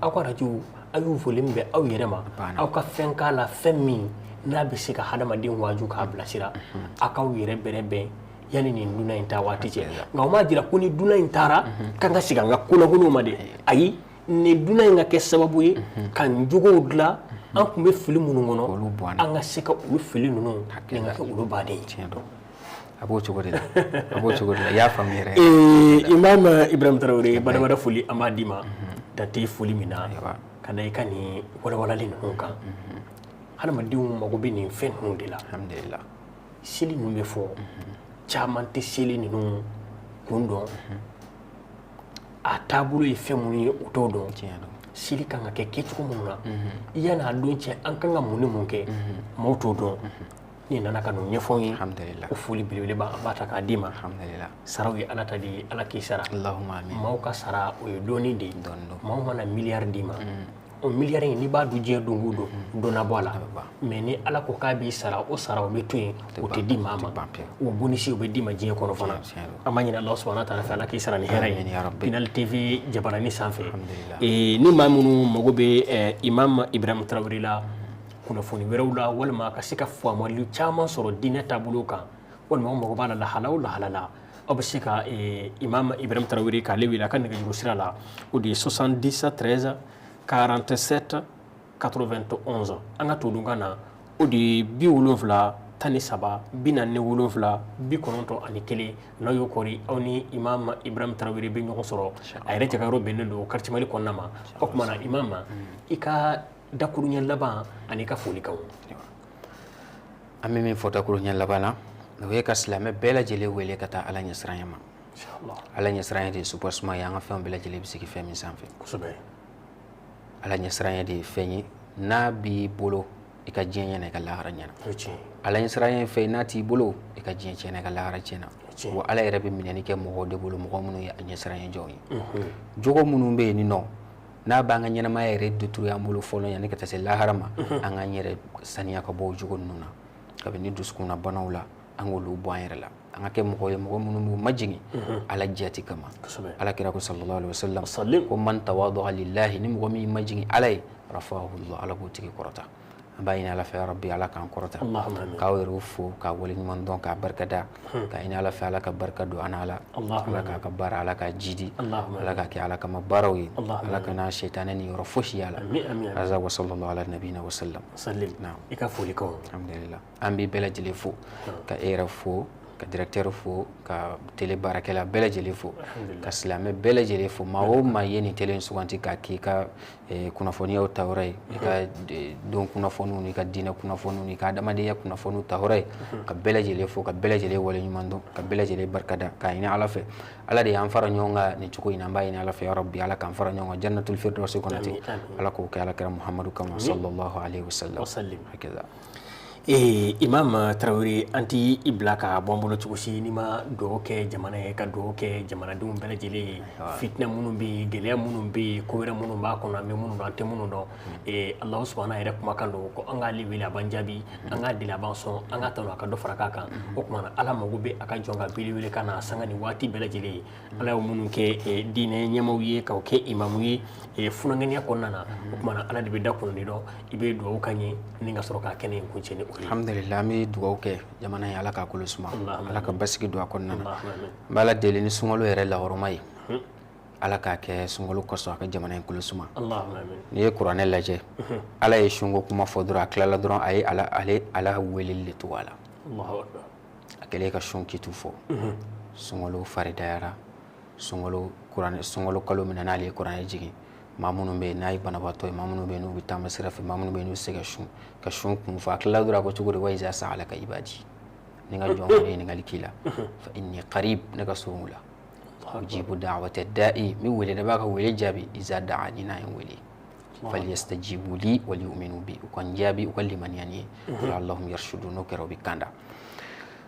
aw ka rajow, a y'u foli min bɛn aw yɛrɛ ma, aw ka fɛn k'a la, fɛn min n'a bɛ se ka hadamaden waaju k'a bilasira, aw k'aw yɛrɛ bɛrɛ bɛn yanni nin dunan in taa waati cɛ. Nka o m'a jira ko ni dunan in taara k'an ka segin an ka kolankolonw ma dɛ. Ayi, nin dunan in ka kɛ sababu ye ka n jogow dilan, an tun bɛ fili minnu kɔnɔ, an ka se ka olu fili ninnu, nin ka kɛ olu baden ye. Tiɲɛ don, a b'o cogo de la, a b'o cogo de la, i y'a faamu yɛrɛ. Imam Ibrahim Traoré, badabada foli an b'a d'i ma, dan tɛ foli min na, ka na i ka nin walawalali ninnu kan. Hadamadenw mago bɛ nin fɛn ninnu de la. Alhamdulillah. Seli ninnu bɛ fɔ, caman tɛ seli ninnu kun dɔn, a taabolo ye fɛn minnu ye u t'o dɔn. Seli kan ka kɛ kɛcogo minnu na, yan'a don cɛ an kan ka mun ni mun kɛ, maaw t'o dɔn. N'i nana ka n'o ɲɛfɔ n ye. Alhamdulillah. O foli belebeleba an b'a ta k'a d'i ma. Alhamdulillah. Saraw ye Ala ta de ye, Ala k'i sara. Allahumma amin. Maaw ka sara o ye dɔɔni de ye. Dɔɔni don. Maaw mana miliyari d'i ma, o miliyari in n'i b'a dun diɲɛ don o don, dɔ na bɔ a la. Mais ni Ala ko k'a b'i sara, o sara o bɛ to yen, o tɛ di maa ma. Ban pewu. O bonus o bɛ d'i ma diɲɛ kɔnɔ fana. Tiɲɛ don. An b'a ɲini Ala subahana taala fɛ, Ala k'i sara ni hɛrɛ ye. Amin ya Rabbi. Pinal TV jabarani sanfɛ. Alhamdulillah. Ni maa minnu mago bɛ Imam Ibrahim Traoré la kunnafoni wɛrɛw la, walima ka se ka faamuyali caman sɔrɔ diinɛ taabolo kan, walima aw mago b'a la lahala o lahala la, aw bɛ se ka Imam Ibrahim Traoré k'ale wele a ka nɛgɛjuru sira la, o de ye 70 13 47 91. An ka todunkan na, o de ye 73 47 91. N'aw y'o kɔri, aw ni Imam Ibrahim Traoré bɛ ɲɔgɔn sɔrɔ. A yɛrɛ jagayɔrɔ bɛnnen don quartier Mali kɔnɔna ma. O tuma na, Imam, i ka dakuruɲɛ laban ani i ka folikanw. An bɛ min fɔ dakuruɲɛ laban na, o ye ka silamɛ bɛɛ lajɛlen wele ka taa Ala ɲɛsiranɲɛ ma. Inshallah. Ala ɲɛsiranɲɛ de ye soubassement ye, an ka fɛnw bɛɛ lajɛlen bɛ sigi fɛn min sanfɛ. Kosɛbɛ. Ala ɲɛsiranɲɛ de ye fɛn ye n'a b'i bolo, i ka diɲɛ ɲɛna, i ka lahara ɲɛna. O ye tiɲɛ ye. Ala ɲɛsiranɲɛ ye fɛn ye n'a t'i bolo, i ka diɲɛ tiɲɛna, i ka lahara tiɲɛna. Tiɲɛ. Wa Ala yɛrɛ bɛ minɛni kɛ mɔgɔw de bolo, mɔgɔ minnu ye a ɲɛsiranɲɛ jɔnw ye. Jogo minnu bɛ yen nɔ n'a b'an ka ɲɛnamaya yɛrɛ détruire an bolo fɔlɔ yanni ka taa se lahara ma, an k'an yɛrɛ saniya ka bɔ o jogo ninnu na. Kabini dusukunna banaw la, an k'olu bɔ an yɛrɛ la. An ka kɛ mɔgɔ ye, mɔgɔ minnu b'u majigin Ala jati kama. Kosɛbɛ. Ala kira ko sallallahu alaihi wasallam Sallim. ko man tawadu'a lillahi, ni mɔgɔ min majigin Ala ye, rafahu Allah, Ala b'o tigi kɔrɔta. An b'a ɲini Ala fɛ, ya Rabbi, Ala k'an kɔrɔta. Allahumma amin. K'aw yɛrɛw fo, k'a waleɲuman dɔn, k'a barikada, k'a ɲini Ala fɛ, Ala ka barika don an na. Allahumma Ala k'a ka baara, Ala k'a jidi, Allahumma Ala k'a kɛ Ala kama baaraw ye. Allahumma Ala kana sɛtanɛ ni yɔrɔ fosi y'a la. Amin, amin, amin. Aza wa sallallahu ala nabina wa sallam. Sallim. Naam. I ka folikanw. Alhamdulillah. An b'i bɛɛ lajɛlen fo, ka e yɛrɛ fo, ka directeur fo, ka télé baarakɛla bɛɛ lajɛlen fo, ka silamɛ bɛɛ lajɛlen fo. Maa o maa ye nin télé in suganti k'a k'i ka kunnafoniyaw ta yɔrɔ ye, i ka don kunnafoniw n'i ka diinɛ kunnafoniw n'i ka adamadenya kunnafoniw ta yɔrɔ ye, ka bɛɛ lajɛlen fo, ka bɛɛ lajɛlen waleɲuman dɔn, ka bɛɛ lajɛlen barikada, k'a ɲini Ala fɛ. Ala de y'an fara ɲɔgɔn kan nin cogo in na, an b'a ɲini Ala fɛ, ya Rabbi, Ala k'an fara ɲɔgɔn kan jannatul firdausi kɔnɔ ten. Ala k'o kɛ Ala kira Muhamadu kama sallallahu alaihi wasallam. Wa sallim. Hakaza. Imam Traoré, an t'i i bila ka bɔ an bolo cogo si n'i ma dugawu kɛ jamana ye, ka dugawu kɛ jamanadenw bɛɛ lajɛlen ye. Fitinɛ minnu bɛ yen, gɛlɛya minnu bɛ yen, ko wɛrɛ minnu b'a kɔnɔ, an bɛ minnu dɔn, an tɛ minnu dɔn. Alahu subahana yɛrɛ kumakan don ko an k'ale wele a b'an jaabi, an k'a deli a b'an sɔn, an k'a tanu a ka dɔ fara k'a kan. O tuma na, Ala mago bɛ a ka jɔn ka welewele kan na sanga ni waati bɛɛ lajɛlen ye. Ala y'o minnu kɛ diinɛ ɲɛmaaw ye, k'aw kɛ imamu ye funankɛniya kɔnɔna na. O tuma na, Ala de bɛ da kunnadi dɔn. I bɛ dugawu k'an ye ni ka sɔrɔ k'a kɛnɛ in kuncɛ ni o ye. Alhamdulillah, an bɛ dugawu kɛ jamana ye, Ala k'a kolo suma, Ala ka basigi don a kɔnɔna na. Allahumma amin. N bɛ Ala deli ni sunkalo yɛrɛ lahɔrɔma ye, Ala k'a kɛ sunkalo kɔsɔn a ka jamana in kolo suma. Allahumma amin. N'i ye kuranɛ lajɛ, Ala ye sunko kuma fɔ dɔrɔn, a tilala dɔrɔn a ye Ala, ale Ala weleli de tugu a la. Allahu akbar. A kɛlen ka sun kitu fɔ, sunkalo faridayara, sunkalo kuranɛ, sunkalo kalo min na n'ale ye kuranɛ jigin, maa minnu bɛ yen n'a ye banabaatɔ ye, maa minnu bɛ yen n'u bɛ taama sira fɛ, maa minnu bɛ yen n'u tɛ se ka sun, ka sun kun fɔ. A tilala dɔrɔn a ko cogo di? Wa iza sa'alaka ibadi, ni n ka jɔn kɔni ye ɲininkali k'i la, fa inni qarib, ne ka surun u la, ujibu da'wata da'i, min wele ne b'a ka wele jaabi, iza da'ani, n'a ye n wele, falyastajibu li wal yu'minu bi, u ka n jaabi, u ka limaniya ni ye, la'allahum yarshudun, n'o kɛra u bɛ kanda.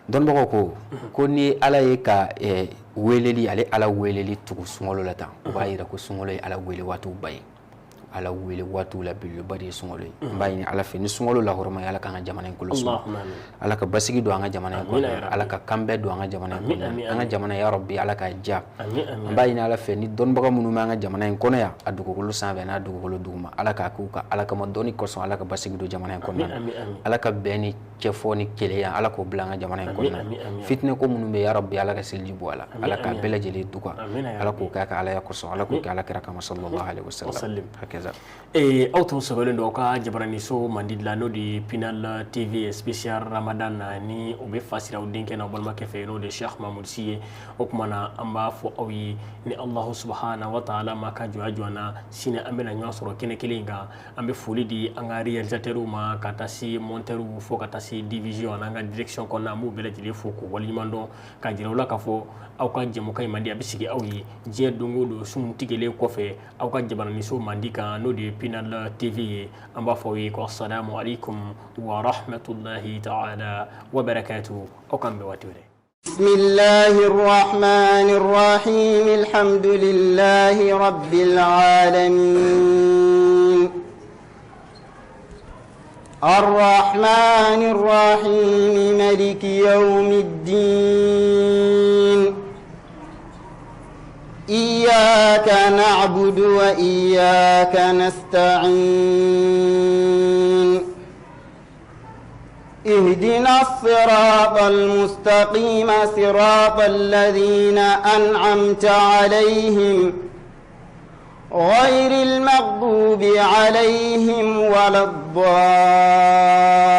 Dɔnnibagaw ko ko ni Ala ye ka weleli, ale Ala weleli tugu sunkalo la tan, o b'a yira ko sunkalo ye Ala wele waatiw ba ye. Ala wele waatiw la belebeleba de ye sunkalo ye. N b'a ɲini Ala fɛ ni sunkalo lahɔrɔma ye, Ala k'an ka jamana in kolo suma. Allahumma amin. Ala ka basigi don an ka jamana in Amina kɔnɔ. ya Rabbi. Ala ka kanbɛn don an ka jamana in Amin, kɔnɔ. amin, An ka amin. jamana, ya Rabbi, Ala k'a diya. Amin, amin. An b'a ɲini Ala fɛ ni dɔnnibaga minnu bɛ an ka jamana in kɔnɔ yan, a dugukolo sanfɛ n'a dugukolo duguma, Ala k'a k'u ka Ala kama dɔnni kosɔn, Ala ka basigi don jamana in kɔnɔ. Amin, amin, amin. Ala ka bɛn ni cɛfɔ ni kelenya, Ala k'o bila an ka jamana in Amin, kɔnɔ. amin, amin. Fitinɛ ko minnu bɛ, ya Rabbi, Ala ka seliji bɔ a la. Amin, Ala k'a amin. bɛɛ lajɛlen duga. Amin, ya Ala Rabbi. k'o kɛ a ka Alaya kosɔn, Ala k'o kɛ Ala kira kama sallallahu alaihi wasallam. Wasallim. Hakaza. Aw tun sɛbɛnlen don aw ka jabaraniso mandi la, n'o de ye Pinal TV spécial Ramadan na, ni o bɛ fa sira aw denkɛ n'aw balimakɛ fɛ, n'o de ye Cheikh Mahmoud Sy ye. O tuma na, an b'a fɔ aw ye ni Allahu subahana wa taala ma ka jɔ jɔ na, sini an bɛna ɲɔgɔn sɔrɔ kɛnɛ kelen in kan. An bɛ foli di an ka réalisateur ma, ka taa se monteur fo ka taa se division n'an ka direction kɔnɔna, an b'u bɛɛ lajɛlen fo k'u waleɲuman dɔn, k'a jira u la k'a fɔ aw ka jɛmukan in man di, a bɛ sigi aw ye diɲɛ don o don sun tigɛlen kɔfɛ aw ka jabaraniso mandi kan. na, n'o de ye Pinal TV ye. An b'a fɔ aw ye ko assalamu alaikum wa rahmatullahi ta'ala wa barakatuh. Aw k'an bɛn waati wɛrɛ. بسم الله الرحمن الرحيم. الحمد لله رب العالمين. الرحمن الرحيم. ملك يوم الدين. إياك نعبد وإياك نستعين. اهدنا الصراط المستقيم، صراط الذين أنعمت عليهم غير المغضوب عليهم ولا الضالين.